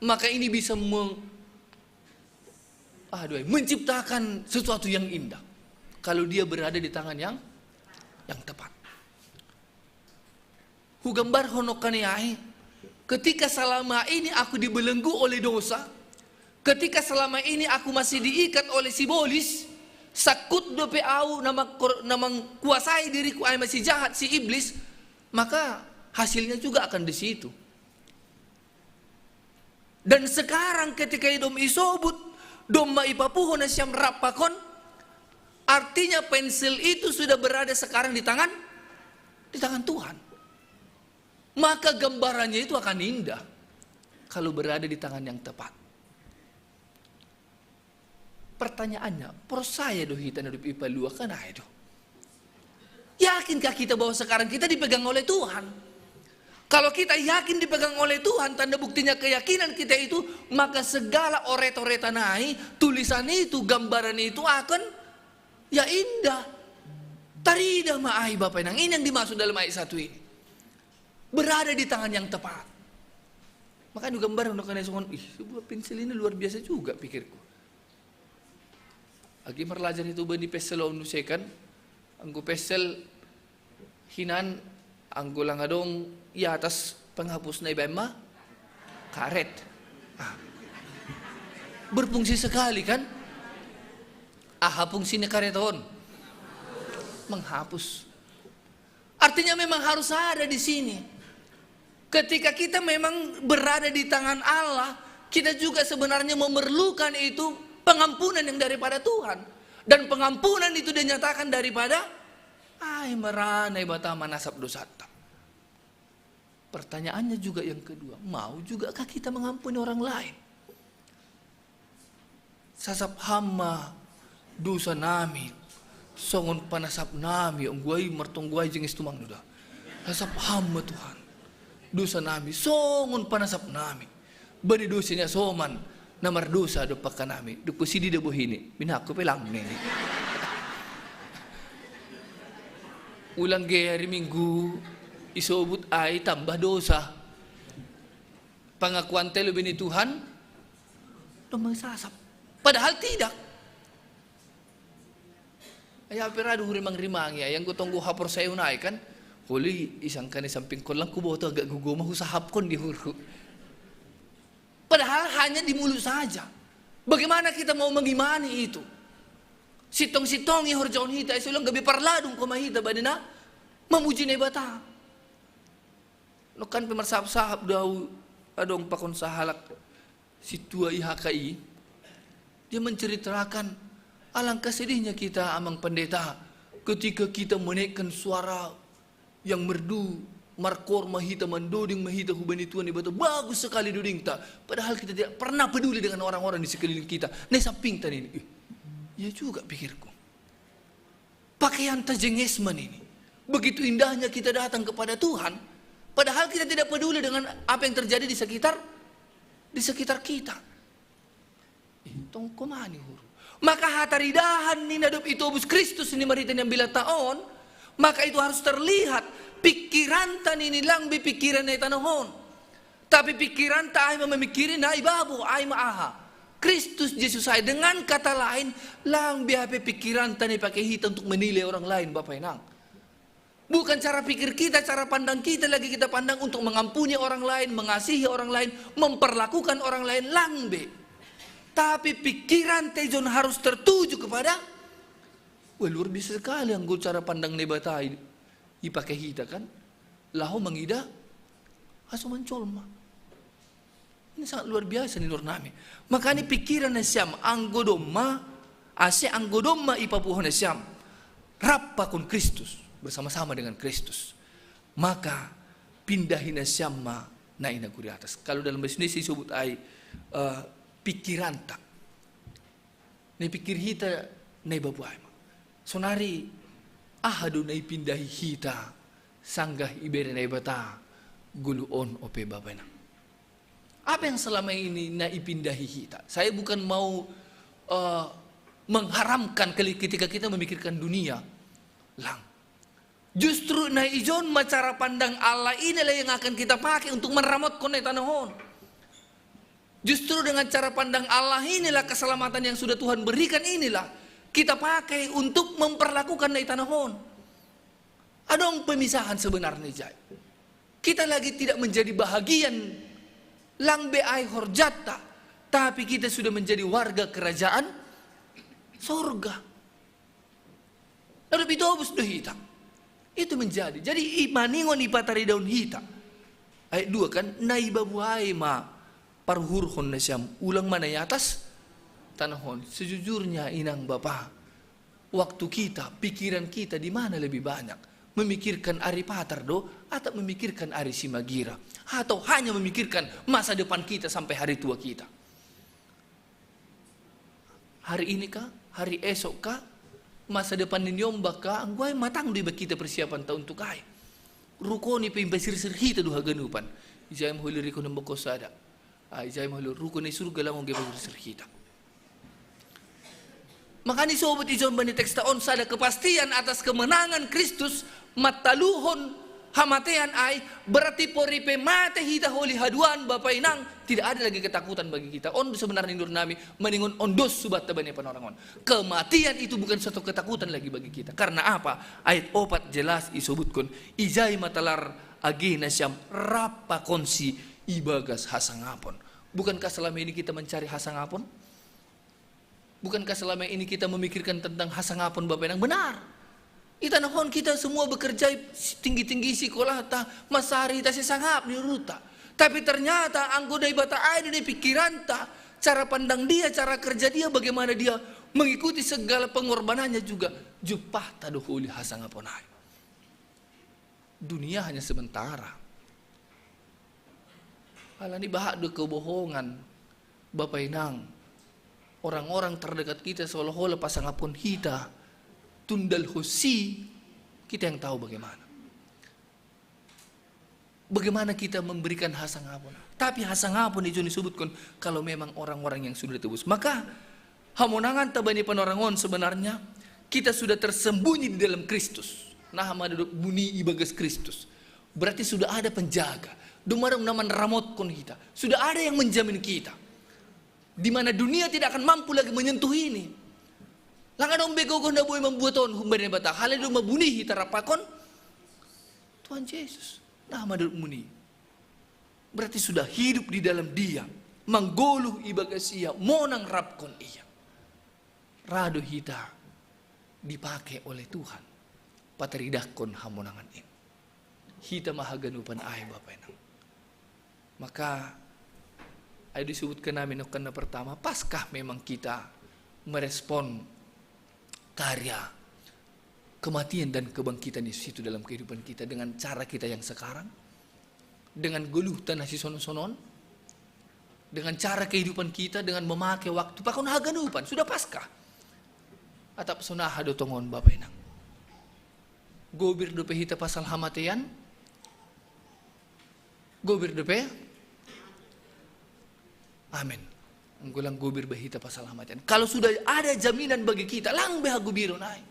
maka ini bisa meng-, aduh, menciptakan sesuatu yang indah. Kalau dia berada di tangan yang yang tepat. Hugambarhon nongkanai, ketika selama ini aku dibelenggu oleh dosa, ketika selama ini aku masih diikat oleh sibolis, sangkut dope au na mangkor-, na mangkuasai diriku ai ma si jahat, si iblis, maka hasilnya juga akan di situ. Dan sekarang ketika i dom isobut, domma ipapuho nasiam rap pakon, artinya pensil itu sudah berada sekarang di tangan Di tangan Tuhan. Maka gambarannya itu akan indah kalau berada di tangan yang tepat. Pertanyaannya, percaya do hita na dop ipaluakan ai do. Yakinkah kita bahwa sekarang kita dipegang oleh Tuhan? Kalau kita yakin dipegang oleh Tuhan, tanda buktinya keyakinan kita itu, maka segala oret-oretan ai, tulisan itu, gambaran itu akan ya indah. Tarida ma ai Bapak Inang. Ini yang dimaksud dalam ayat satu ini. Berada di tangan yang tepat. Makanya gambar udah kena songon, ih, sebuah pensil ini luar biasa juga pikirku. Agi marlajar itu bani pesel on second, anggo pesel hinan, anggo lang adong i atas penghapus na ibaen ma karet. Ah. Berfungsi sekali kan? Aha fungsi ni karet on? Menghapus. Artinya memang harus ada di sini. Ketika kita memang berada di tangan Allah, kita juga sebenarnya memerlukan itu pengampunan yang daripada Tuhan. Dan pengampunan itu dinyatakan daripada ai ma ra Naibata manasap dosanta. Pertanyaannya juga yang kedua, mau jugakah kita mengampuni orang lain? Sasap Ham ma dosa nami songon panasap nami, anggo ai martonggo ai jenges tumang do da. Sasap Ham ma Tuhan dosa nami songon panasap nami bani dosa ni asoman na mardosa dompak hanami. Dok posidi do bohini, minakku pe lang nini. Ulang ge hari Minggu isobut ai tambah dosa. Pengakuan telu bini Tuhan, dompak sasap. Padahal tidak. Ai pe ra do hurimang-rimangi ai, anggo tonggo haporseaon ai kan. Holi isangkan i samping kollang kuboto agak gogo ma husahapkon di hurhu. Padahal hanya di mulut saja. Bagaimana kita mau mengimani itu? Sitong-sitong i horjaon hita, ai so lang gabe parladung koma hita bani na mamuji Naibata. Nongkan pe marsahap-sahap do au adong pakon sahalak sintua i H K I. Dia menceritakan alangkah sedihnya kita amang pendeta ketika kita menaikkan suara yang merdu, markoor ma hita, mandoding ma hita hubani Tuhan Naibata, bagus sekali dodingta. Padahal kita tidak pernah peduli dengan orang-orang di sekeliling kita. Na i sampingta nini. Ih, iya juga pikirku. Pakaianta jenges ma nini. Begitu indahnya kita datang kepada Tuhan, padahal kita tidak peduli dengan apa yang terjadi di sekitar di sekitar kita. Ih, tong koma ni huru. Maka hataridahan ni na dob itobus Kristus ni marhite ni ambilanta on, maka itu harus terlihat pikiranta nini lang be pikiran na i tanoh on. Tapi pikiranta ai ma mamikiri na i babo, ai ma aha? Kristus Jesus ai. Dengan kata lain, lang be hape pikiranta na ipake hita untuk menilai orang lain, Bapak Inang. Bukan cara pikir kita, cara pandang kita lagi kita pandang untuk mengampuni orang lain, mengasihi orang lain, memperlakukan orang lain, lang be. Tapi pikiranta i jon harus tertuju kepada, wah, luar biasa sekali anggo cara pandang Naibata i ipake hita kan, laho mangida asoman jolma. Ini sangat luar biasa ni nuaeng nami. Makana pikiran nasiam anggo domma, ase anggo domma ipaboa nasiam rap pakon Kristus, bersama-sama dengan Kristus, maka pindahi nasiam ma na i na gori atas. Kalau dalam bahasa Indonesia disebut ai, eh, pikiranta. Na ipikir hita na ibaboa ai ma. Sonari aha do na ipindahi hita sanggah ibere Naibata goluh on ope Bapak Inang? Apa yang selama ini na ipindahi hita? Saya bukan mau, eh, mengharamkan kali ketika kita memikirkan dunia. Lang. Justru na i jon ma cara pandang Allah inilah yang akan kita pakai untuk manramotkon na i tanoh on. Justru dengan cara pandang Allah inilah keselamatan yang sudah Tuhan berikan inilah kita pakai untuk memperlakukan na i tanoh on. Adong pemisahan sebenarnya jai. Kita lagi tidak menjadi bahagian lang be ai horjanta, tapi kita sudah menjadi warga kerajaan sorga. Lalu pitobus do hita. Itu menjadi. Jadi i maningon ipataridahon hita. Ayat dua kan, na ibaboa ai ma paruhurhon nasiam, ulang ma na i atas tanoh on. Sejujurnya inang bapa, waktu kita, pikiran kita di mana lebih banyak? Memikirkan ari patar do, atau memikirkan ari simagira, atau hanya memikirkan masa depan kita sampai hari tua kita? Hari ini kah? Hari esok kah? Masa depan nini omba kah? Anggo ai matang do iba kita persiapan ta untuk ai. Ruko ni pe imbasir-sir hita do haganupan. Ijai ma holi riko nemboko sada. Ah, ijai ma holi ruko ni surga langon ge imbasir-sir hita. Makani sobut ijon bani teksta on sada kepastian atas kemenangan Kristus, mataluhon hamatean ai, berarti pori pe mate hita holi haduan Bapa inang, tidak ada lagi ketakutan bagi kita. On sebenarnya nur nami, maningon on dos subat bani panorangon. Kematian itu bukan suatu ketakutan lagi bagi kita. Karena apa? Ayat opat jelas isobutkon, ijai matalar age nasiam rap pakonsi ibagas hasangapon. Bukankah selama ini kita mencari hasangapon? Bukankah selama ini kita memikirkan tentang hasangapon Bapa inang? Benar. Itanahon kita semua bekerja tinggi-tinggi sekolah ta, masari ta sesangap di ruta. Tapi ternyata anggo Debata ai di pikiranta, cara pandang dia, cara kerja dia, bagaimana dia mengikuti segala pengorbanannya juga. Jupah ta do holi hasangapon ai. Dunia hanya sementara. Alani bahat do kebohongan Bapa inang, orang-orang terdekat kita seolah-olah pasangapon hita tundal hosi, kita yang tahu bagaimana. Bagaimana kita memberikan hasangapon. Tapi hasangapon itu disebutkan kalau memang orang-orang yang sudah ditebus. Maka hamonangan ta bani panorangon sebenarnya kita sudah tersembunyi di dalam Kristus. Nah, mada do buni ibagas Kristus. Berarti sudah ada penjaga. Domarung na manramotkon hita. Sudah ada yang menjamin kita. Di mana dunia tidak akan mampu lagi menyentuh ini. Lang adong be gogo na boi mambuat on humbani Debata. Hale do mabuni hita rap pakon Tuhan Yesus. Nah, mada do buni. Berarti sudah hidup di dalam Dia. Manggoluh ibagas Ia, monang rapkon Ia. Ra do hita dipake oleh Tuhan pataridahkon hamonangan in. Hita ma haganupan ai Bapa inang. Maka ai disebutkan nami nokkan na pertama, paskah memang kita merespon karya kematian dan kebangkitan Yesus itu dalam kehidupan kita dengan cara kita yang sekarang, dengan goluhta na sisonon-sonon, dengan cara kehidupan kita, dengan memakai waktu, pakon haganupan, sudah paskah. Atap sonaha do tongon Bapa inang. Gobir dope hita pasal hamatean. Gobir dope. Amin. Anggo lang gobir be hita pasal hamatean. Kalau sudah ada jaminan bagi kita, lang be hagobiron ai.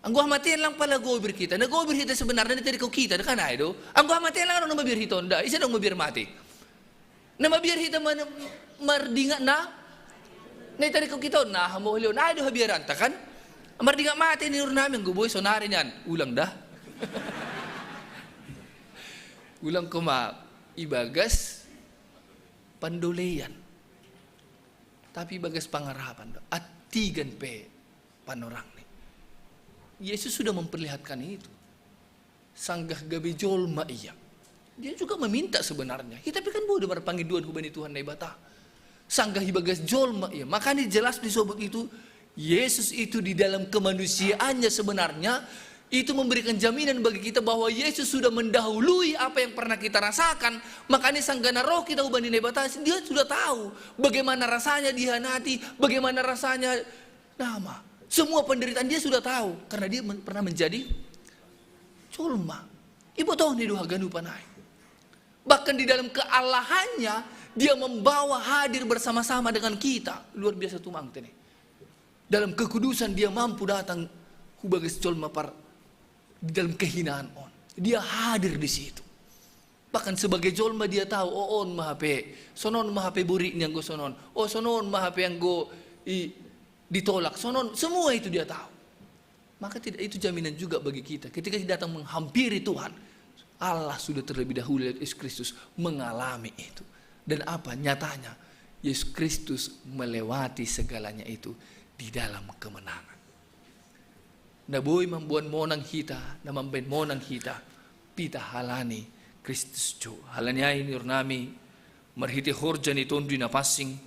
Anggo hamatean lang pala gobir kita. Na gobir hita sebenarnya na tadi kau kita, kan ai do. Anggo hamatean lang adong na mabiar hita on da. Ise adong mabiar mate. Na mabiar hita mana mardingat na. Na tadi kau kita on na hamohlion. Ai do habiaranta kan. Mardingat mate ni nur nami anggo boi sonari nian. Ulang da. Ulang koma ibagas pandolean. Tapi ibagas pangarapan do. Attigan pe panorangni. Yesus sudah memperlihatkan itu. Sanggah gabe jolma ia. Dia juga meminta sebenarnya. Hita pe kan boi do marpangidoan hubani Tuhan Naibata. Sanggah ibagas jolma ia. Makanya jelas disobut itu, Yesus itu di dalam kemanusiaannya sebenarnya itu memberikan jaminan bagi kita bahwa Yesus sudah mendahului apa yang pernah kita rasakan. Makanya sanggah na ro kita hubani Naibata, dia sudah tahu bagaimana rasanya dihianati, bagaimana rasanya nama. Semua penderitaan dia sudah tahu karena dia men- pernah menjadi jolma. Ibotohni do haganupan ai. Bahkan di dalam keallahannya, dia membawa hadir bersama-sama dengan kita. Luar biasa tumang tene. Dalam kekudusan dia mampu datang hubagas jolma par di dalam kehinaan on. Dia hadir di situ. Bahkan sebagai jolma dia tahu, oh on ma hape, sonon ma hape borikni anggo sonon. Oh sonon ma hape anggo i, ditolak, sonon, semua itu dia tahu. Maka tidak itu jaminan juga bagi kita. Ketika kita datang menghampiri Tuhan, Allah sudah terlebih dahulu lewat Yesus Kristus mengalami itu. Dan apa nyatanya? Yesus Kristus melewati segalanya itu di dalam kemenangan. Na boi mamboan monang hita, na mambaen monang hita, pita halani Kristus jo. Halani ai ni urnami, marhite horja ni Tonduy Napansing,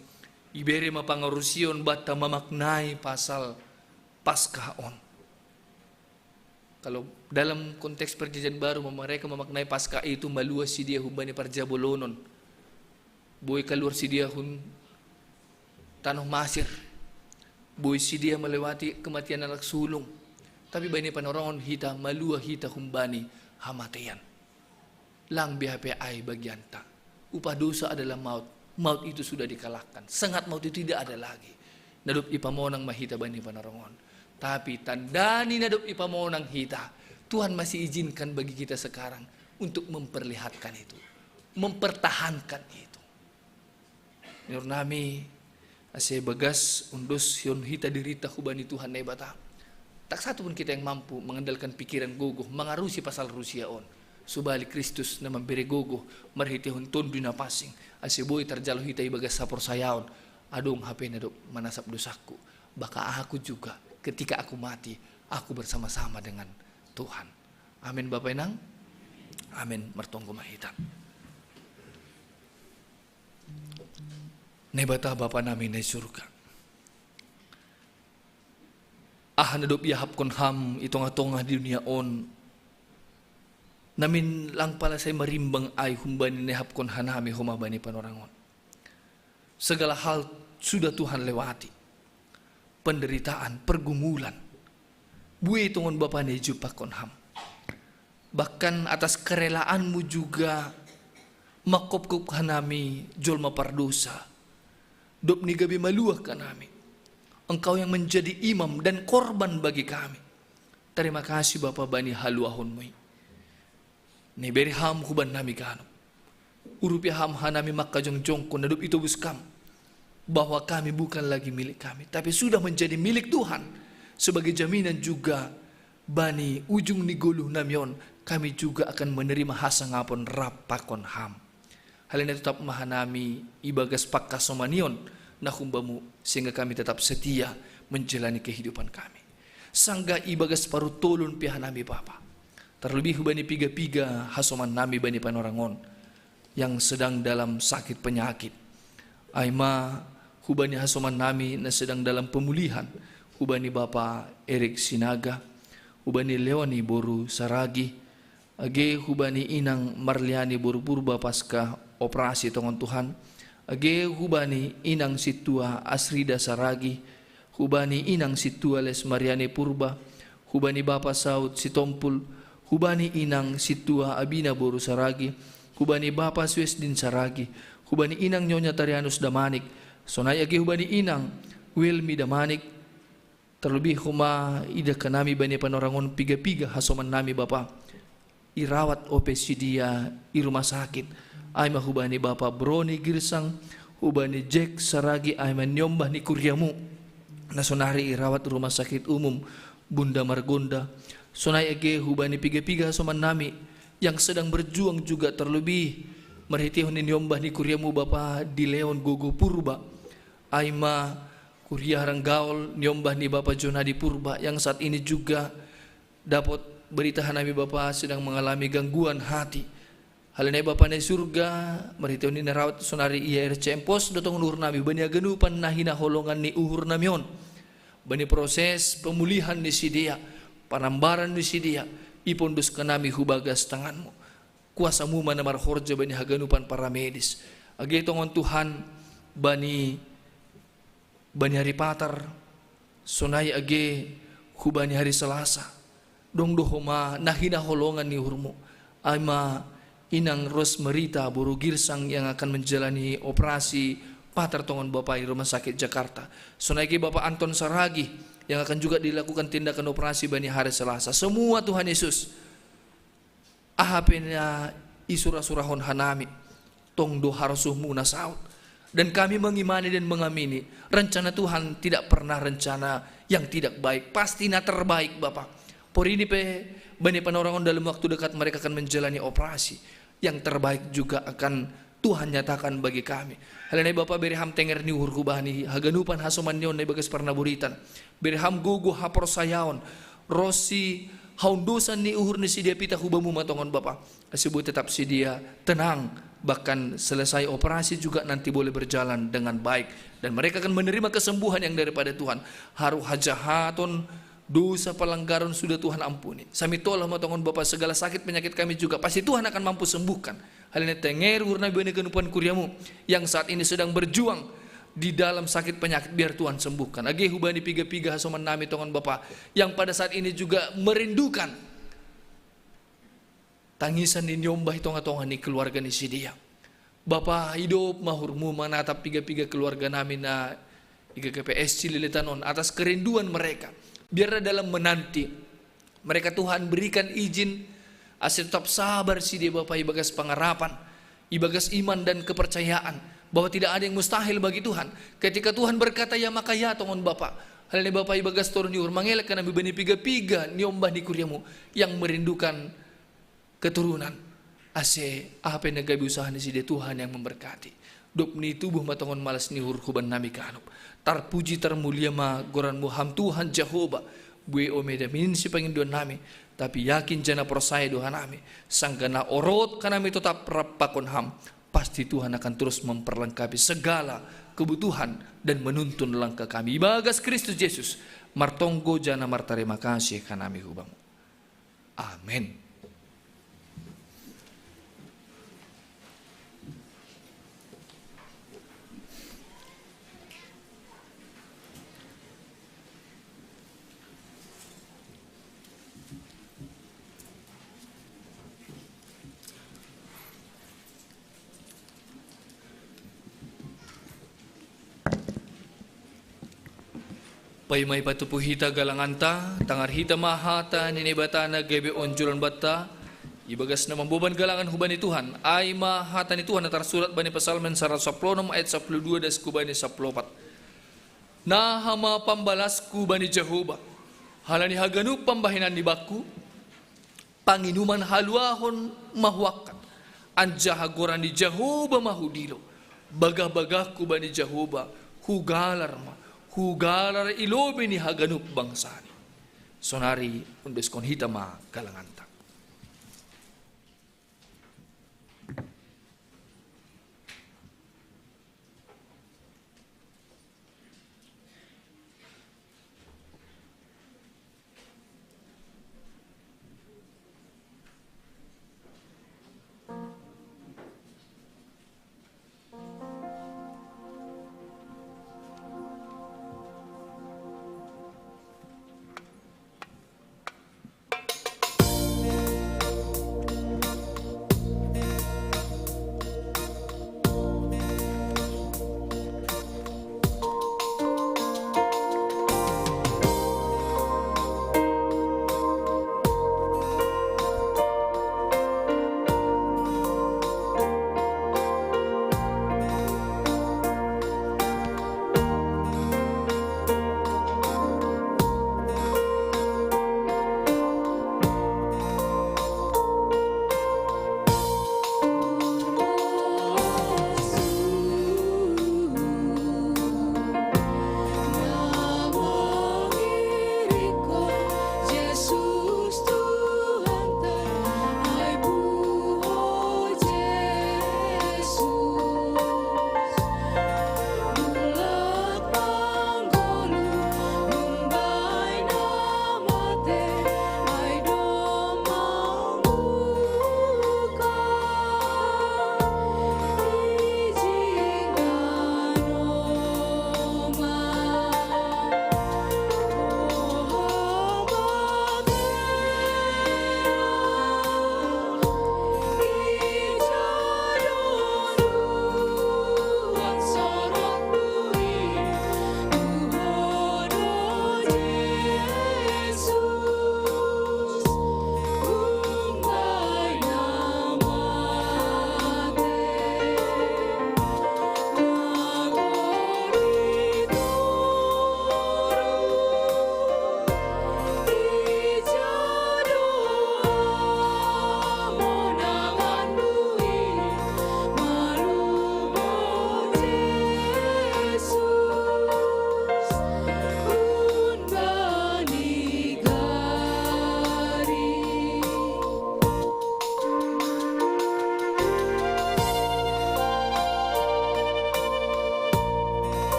ibere ma pangarusion banta mamaknai pasal Paskah on. Kalau dalam konteks perjanjian baru, mereka memaknai Paskah itu malua si dia humbani parjabolonon. Boi kaluar si dia hun tanoh Masir. Boi si dia melewati kematian anak sulung. Tapi bani Panarongon hita, malua hita humbani hamatean. Lang B H P ai bagianta. Upah dosa adalah maut. Maut itu sudah dikalahkan. Sengat maut itu tidak ada lagi. Nadop ipamonang ma hita bani Panarongon. Tapi tandani nadop ipamonang hita, Tuhan masih izinkan bagi kita sekarang untuk memperlihatkan itu, mempertahankan itu. Niur nami, ase bagas undos hion hita dirita hubani Tuhan Naibata. Tak satu pun kita yang mampu mengandalkan pikiran gogoh, mengarusi pasal Rusia on. Subali Kristus na mambere gogoh, marhitehon Tonduy Napansing, ase boi tarjalo hita ibagas haporsayaon. Adong hape na dok manasap dosakku, maka aku juga, ketika aku mati, aku bersama-sama dengan Tuhan. Amin, Bapa Inang. Amin. Martonggo ma hita. Naibata Bapa nami na i surga, aha na dob iahapkon Ham i tongah-tongah ni dunia on, namin lang pala sai marimbang ai humbani na ihapkon hanami homa bani panorangon. Segala hal sudah Tuhan lewati, penderitaan, pergumulan, buei tongon Bapa na ijumpangkon Ham. Bahkan atas kerelaanmu juga mangkopkop hanami jolma pardosa, dob ni gabe maluah hanami. Engkau yang menjadi imam dan korban bagi kami. Terima kasih Bapa bani haluahonmu i. Na ibere Ham huban nami ganup. Urupi Ham hanami mangkajongjongkon na dob itobus Kam, bahwa kami bukan lagi milik kami, tapi sudah menjadi milik Tuhan, sebagai jaminan juga bani ujung ni goluh nami on, kami juga akan menerima hasangapon rap pakon Ham. Halani totap ma hanami ibagas pangkasomanion na humbamu, sehingga kami tetap setia menjalani kehidupan kami. Sanggah ibagas parutolon pe hanami Bapa, terlebih hubani piga-piga hasoman nami bani panorangon yang sedang dalam sakit penyakit. Ai ma hubani hasoman nami na sedang dalam pemulihan, hubani Bapa Erik Sinaga, hubani Leoni boru Saragi, age hubani Inang Marliani boru Purba pasca operasi tongon Tuhan, age hubani Inang Sintua Asrida Saragi, hubani Inang Sintua Les Mariani Purba, hubani Bapa Saud Sitompul, hubani Inang Sintua Abina boru Saragi, hubani Bapa Suesdin Saragi, hubani Inang Nyonya Tarianus Damanik, sonai age hubani Inang Wilmi Damanik, terlebih homa idah hanami bani panorangon piga-piga hasoman nami Bapa, irawat ope si dia i rumah sakit. Ai ma hubani Bapa Broni Girsang, hubani Jek Saragi, ai ma niombah ni kuriamu na sonari irawat rumah sakit umum Bunda Margonda. Sonai age hubani piga-piga hasoman nami yang sedang berjuang juga, terlebih marhitehon ni niombah ni kuriamu Bapa Dileon Gogo Purba. Ai ma kuria Haranggaol niombah ni Bapa Jonadi Purba yang saat ini juga dapot berita hanami Bapa sedang mengalami gangguan hati. Halani Bapa na i surga, marhitehon ni na rawat sonari i R C M Pos, dotongon uhur nami bani haganupan na hinaholongan ni uhur nami on, bani proses pemulihan ni si dia, panambaran ni si dia, ipondos hanami hubagas tanganmu. Kuasamu ma na marhorja bani haganupan paramedis. Age tongon Tuhan, bani bani ari Patar, sonai age hubani ari Salasa. Dong do homa na hinaholongan ni uhurmu, ai ma Inang Rosmerita boru Girsang yang akan menjalani operasi Patar tongon Bapa i rumah sakit Jakarta. Sonai age Bapa Anton Saragi yang akan juga dilakukan tindakan operasi bani hari Salasa. Semua Tuhan Yesus, aha pe na isura-surahon hanami, tong do harosuhmu na saut. Dan kami mengimani dan mengamini, rencana Tuhan tidak pernah rencana yang tidak baik, pasti na terbaik Bapa. Porini pe bani panorangon dalam waktu dekat mereka akan menjalani operasi. Yang terbaik juga akan Tuhan nyatakan bagi kami. Halani Bapa bere Ham tenger ni uhur hubani haganupan hasoman ni on na ibagas parnaburitan. Bere Ham gogo haporsayaon, ronsi haundosan ni uhur ni si dia pe hita hubamu ma tongon Bapa, ase boi tetap si dia tenang, bahkan selesai operasi juga nanti boleh berjalan dengan baik, dan mereka akan menerima kesembuhan yang daripada Tuhan. Haru hajahaton Dosa pelanggaran sudah Tuhan ampuni. Sami tola ma tongon Bapa, segala sakit penyakit kami juga pasti Tuhan akan mampu sembuhkan. Hal ini tenger urna bani kenupan kuriamu yang saat ini sedang berjuang di dalam sakit penyakit, biar Tuhan sembuhkan. Age hubani piga-piga hasoman nami tongon Bapa yang pada saat ini juga merindukan tangisan ni niombah i tonga-tonga ni keluarga ni si dia. Bapa, idop ma uhurmu manatap piga-piga keluarga nami na i G K P S Cililitan on atas kerinduan mereka. Biarlah dalam menanti mereka, Tuhan, berikan izin ase tetap sabar si dia Bapa, ibagas pengharapan, ibagas iman dan kepercayaan bahwa tidak ada yang mustahil bagi Tuhan. Ketika Tuhan berkata ya, maka ya tongon Bapa. Hal ini Bapa, ibagas toru ni uhur mangelek nami bani piga-piga niombah ni kuriamu yang merindukan keturunan. Ase aha pe na gabe usaha ni si dia, Tuhan yang memberkati. Dop ni tubuh ma tongon malas ni uhur huban nami ganup. Tarpuji tarmulia ma goranmu Ham Tuhan Jahowa. Bue omeda minon sipangindo nami, tapi yakin janah porsaya do hanami, sanggah na orot hanami totap rap pakon Ham, pasti Tuhan akan terus memperlengkapi segala kebutuhan dan menuntun langkah kami. Ibagas Kristus Jesus, martonggo janah martarima kasih hanami hu Bamu. Amen. Paima ipatupu hita galanganta, tangar hita ma hata ni Naibata na gabe onjolan banta, ibagas na mamboban galangan hubani Tuhan. Ai ma hata ni Tuhan na tarsurat bani Psalmen saratus sapuluh onom ayat sapuluh dua das hubani sapuluh opat. Naha ma pambalasku bani Jahowa, halani haganup pambahenan ni bakku, panginuman haluahon ma huangkat, anjaha goran ni Jahowa ma hudilo. Bagah-bagahku bani Jahowa, hugalar ma, hugalar i lobei ni haganup bangsani. Sonari undoskon hita ma galanganta.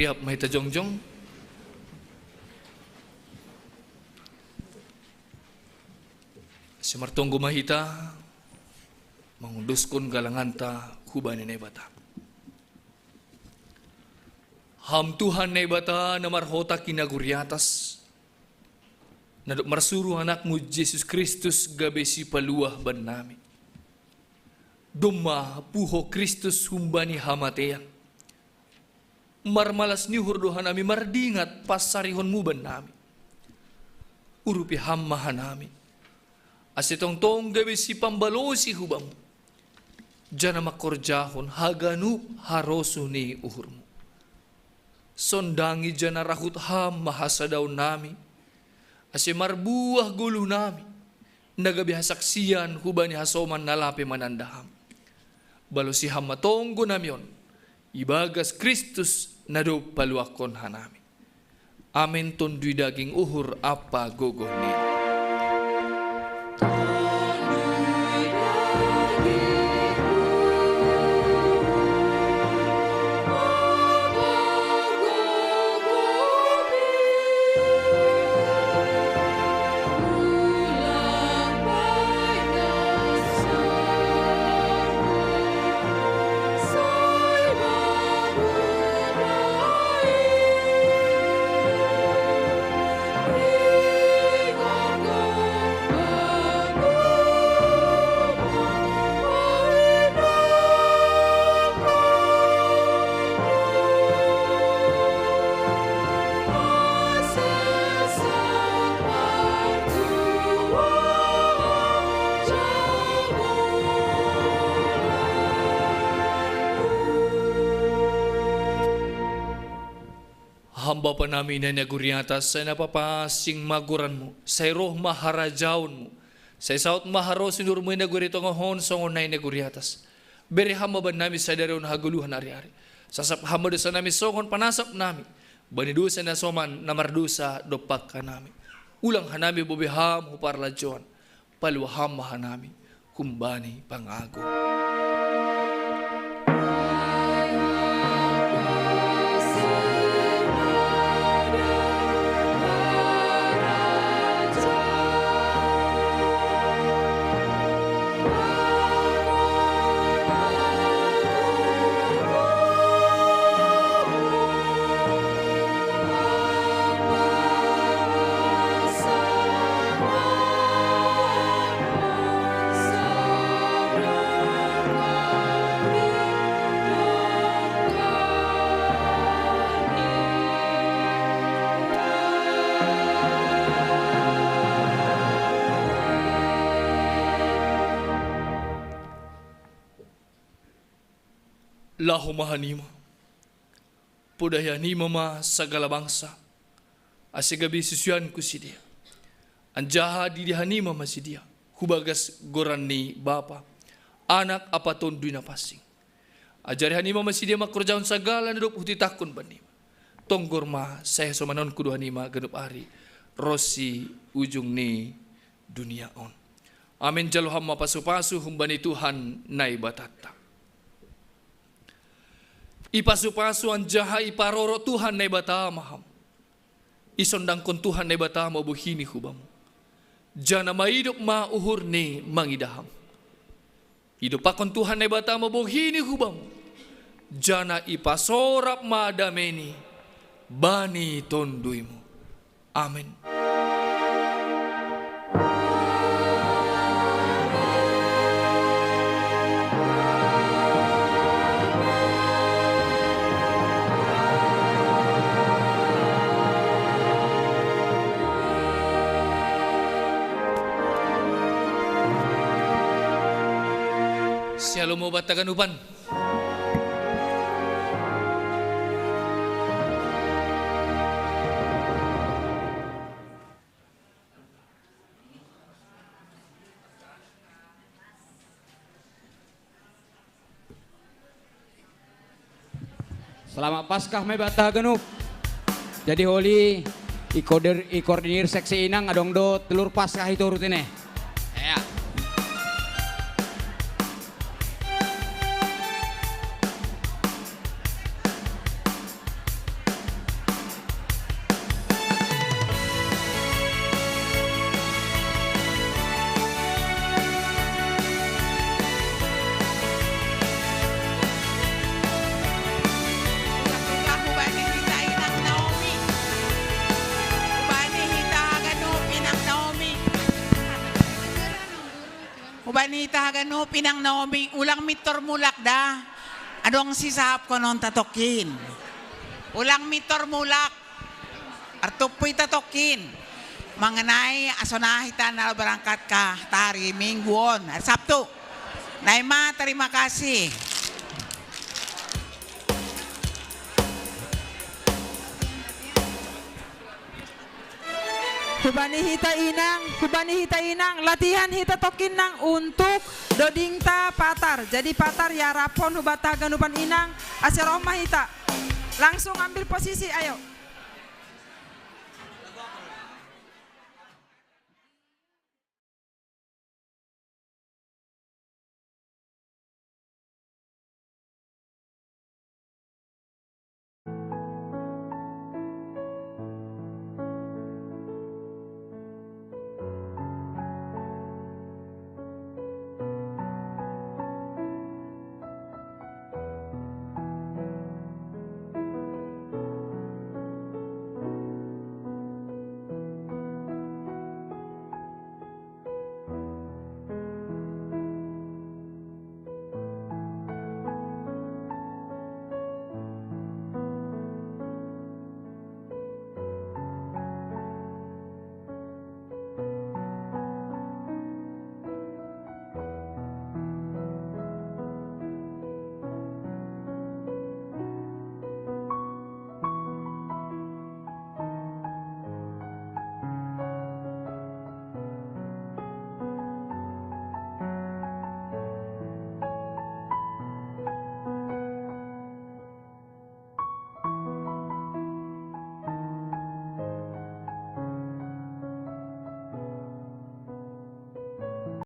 Siap ma hita jongjong. Simartonggo ma hita mangunduskon galanganta hubani Naibata. Ham Tuhan Naibata na marhota kinaguriatas, na dob marsuru Anakmu Jesus Kristus gabe sipaluah bannami. Domma puho Kristus humbani hamatean, marmalas ni uhur do hanami mardingat pansarihonmu bannami. Urupi Ham ma hanami, ase tongtong gabe sipambalosi hubamu, jana mangkorjahon haganup harosuh ni uhurmu. Sondangi jana rahut Ham ma hasadaonnami, ase marbuah goluhnami, na gabe hasaksian hubani hasoman na lape mananda Ham. Balosi Ham ma tonggonami on, ibagas Kristus na dob paluahon hanami. Amen. Tondui daging uhur ampa gogoh ni. Ham Bapa nami na i nagori atas, sai na papansing ma goranmu, sai roh ma harajaonmu, sai saut ma harosuh ni uhurmu i nagori tonga on songon na i nagori atas. Bere Ham ma bannami sadari on hagoluhan ari-ari. Sasap Ham ma dosanami songon panasapnami bani dosa ni hasoman na mardosa dompak hanami. Ulang hanami bobe Ham hu parlajouan, paluah Ham ma hanami humbani pangago. Laho ma hanima. Podahi hanima ma sagala bangsa, ase gabe susuanku sidea. Anjaha didi hanima ma sidea hu bagas goran ni Bapa, Anak ampa Tonduy Napansing. Ajari hanima ma sidea mangkorjahon sagala na dob hutitahkon bannima. Tonggor ma, sai hasomanonku do hanima ganup ari ronsi ujung ni dunia on. Amen. Jalo Ham ma pasupasu humbani Tuhan Naibatanta. Ipasupasu anjaha iparorot Tuhan Naibata ma Ham. Isondangkon Tuhan Naibata ma bohini hu Bamu, jana maidop ma uhurni mangidah Ham. Idompakkon Tuhan Naibata ma bohini hu Bamu, jana ipasorap ma dameni bani TonduyMu. Amen. Shalom, obat taganupan. Selamat Paskah ma ibanta haganup. Jadi holi, ikoordinir seksi inang, adong do telur Paskah i toru tene. Ya. Hubani hita haganup inang Naomi, ulang mittor mulak da. Adong sisahap konon tatokin. Ulang mittor mulak. Artup hita tokin. Mengenai asona hita na berangkat ka tari minggu on, hari Sabtu. Naima, terima kasih. Hubani hita inang, hubani hita inang, latihan hita tokin nang untuk dodingta patar. Jadi patar ya rapon hubata haganupan inang, ase roh ma hita. Langsung ambil posisi, ayo.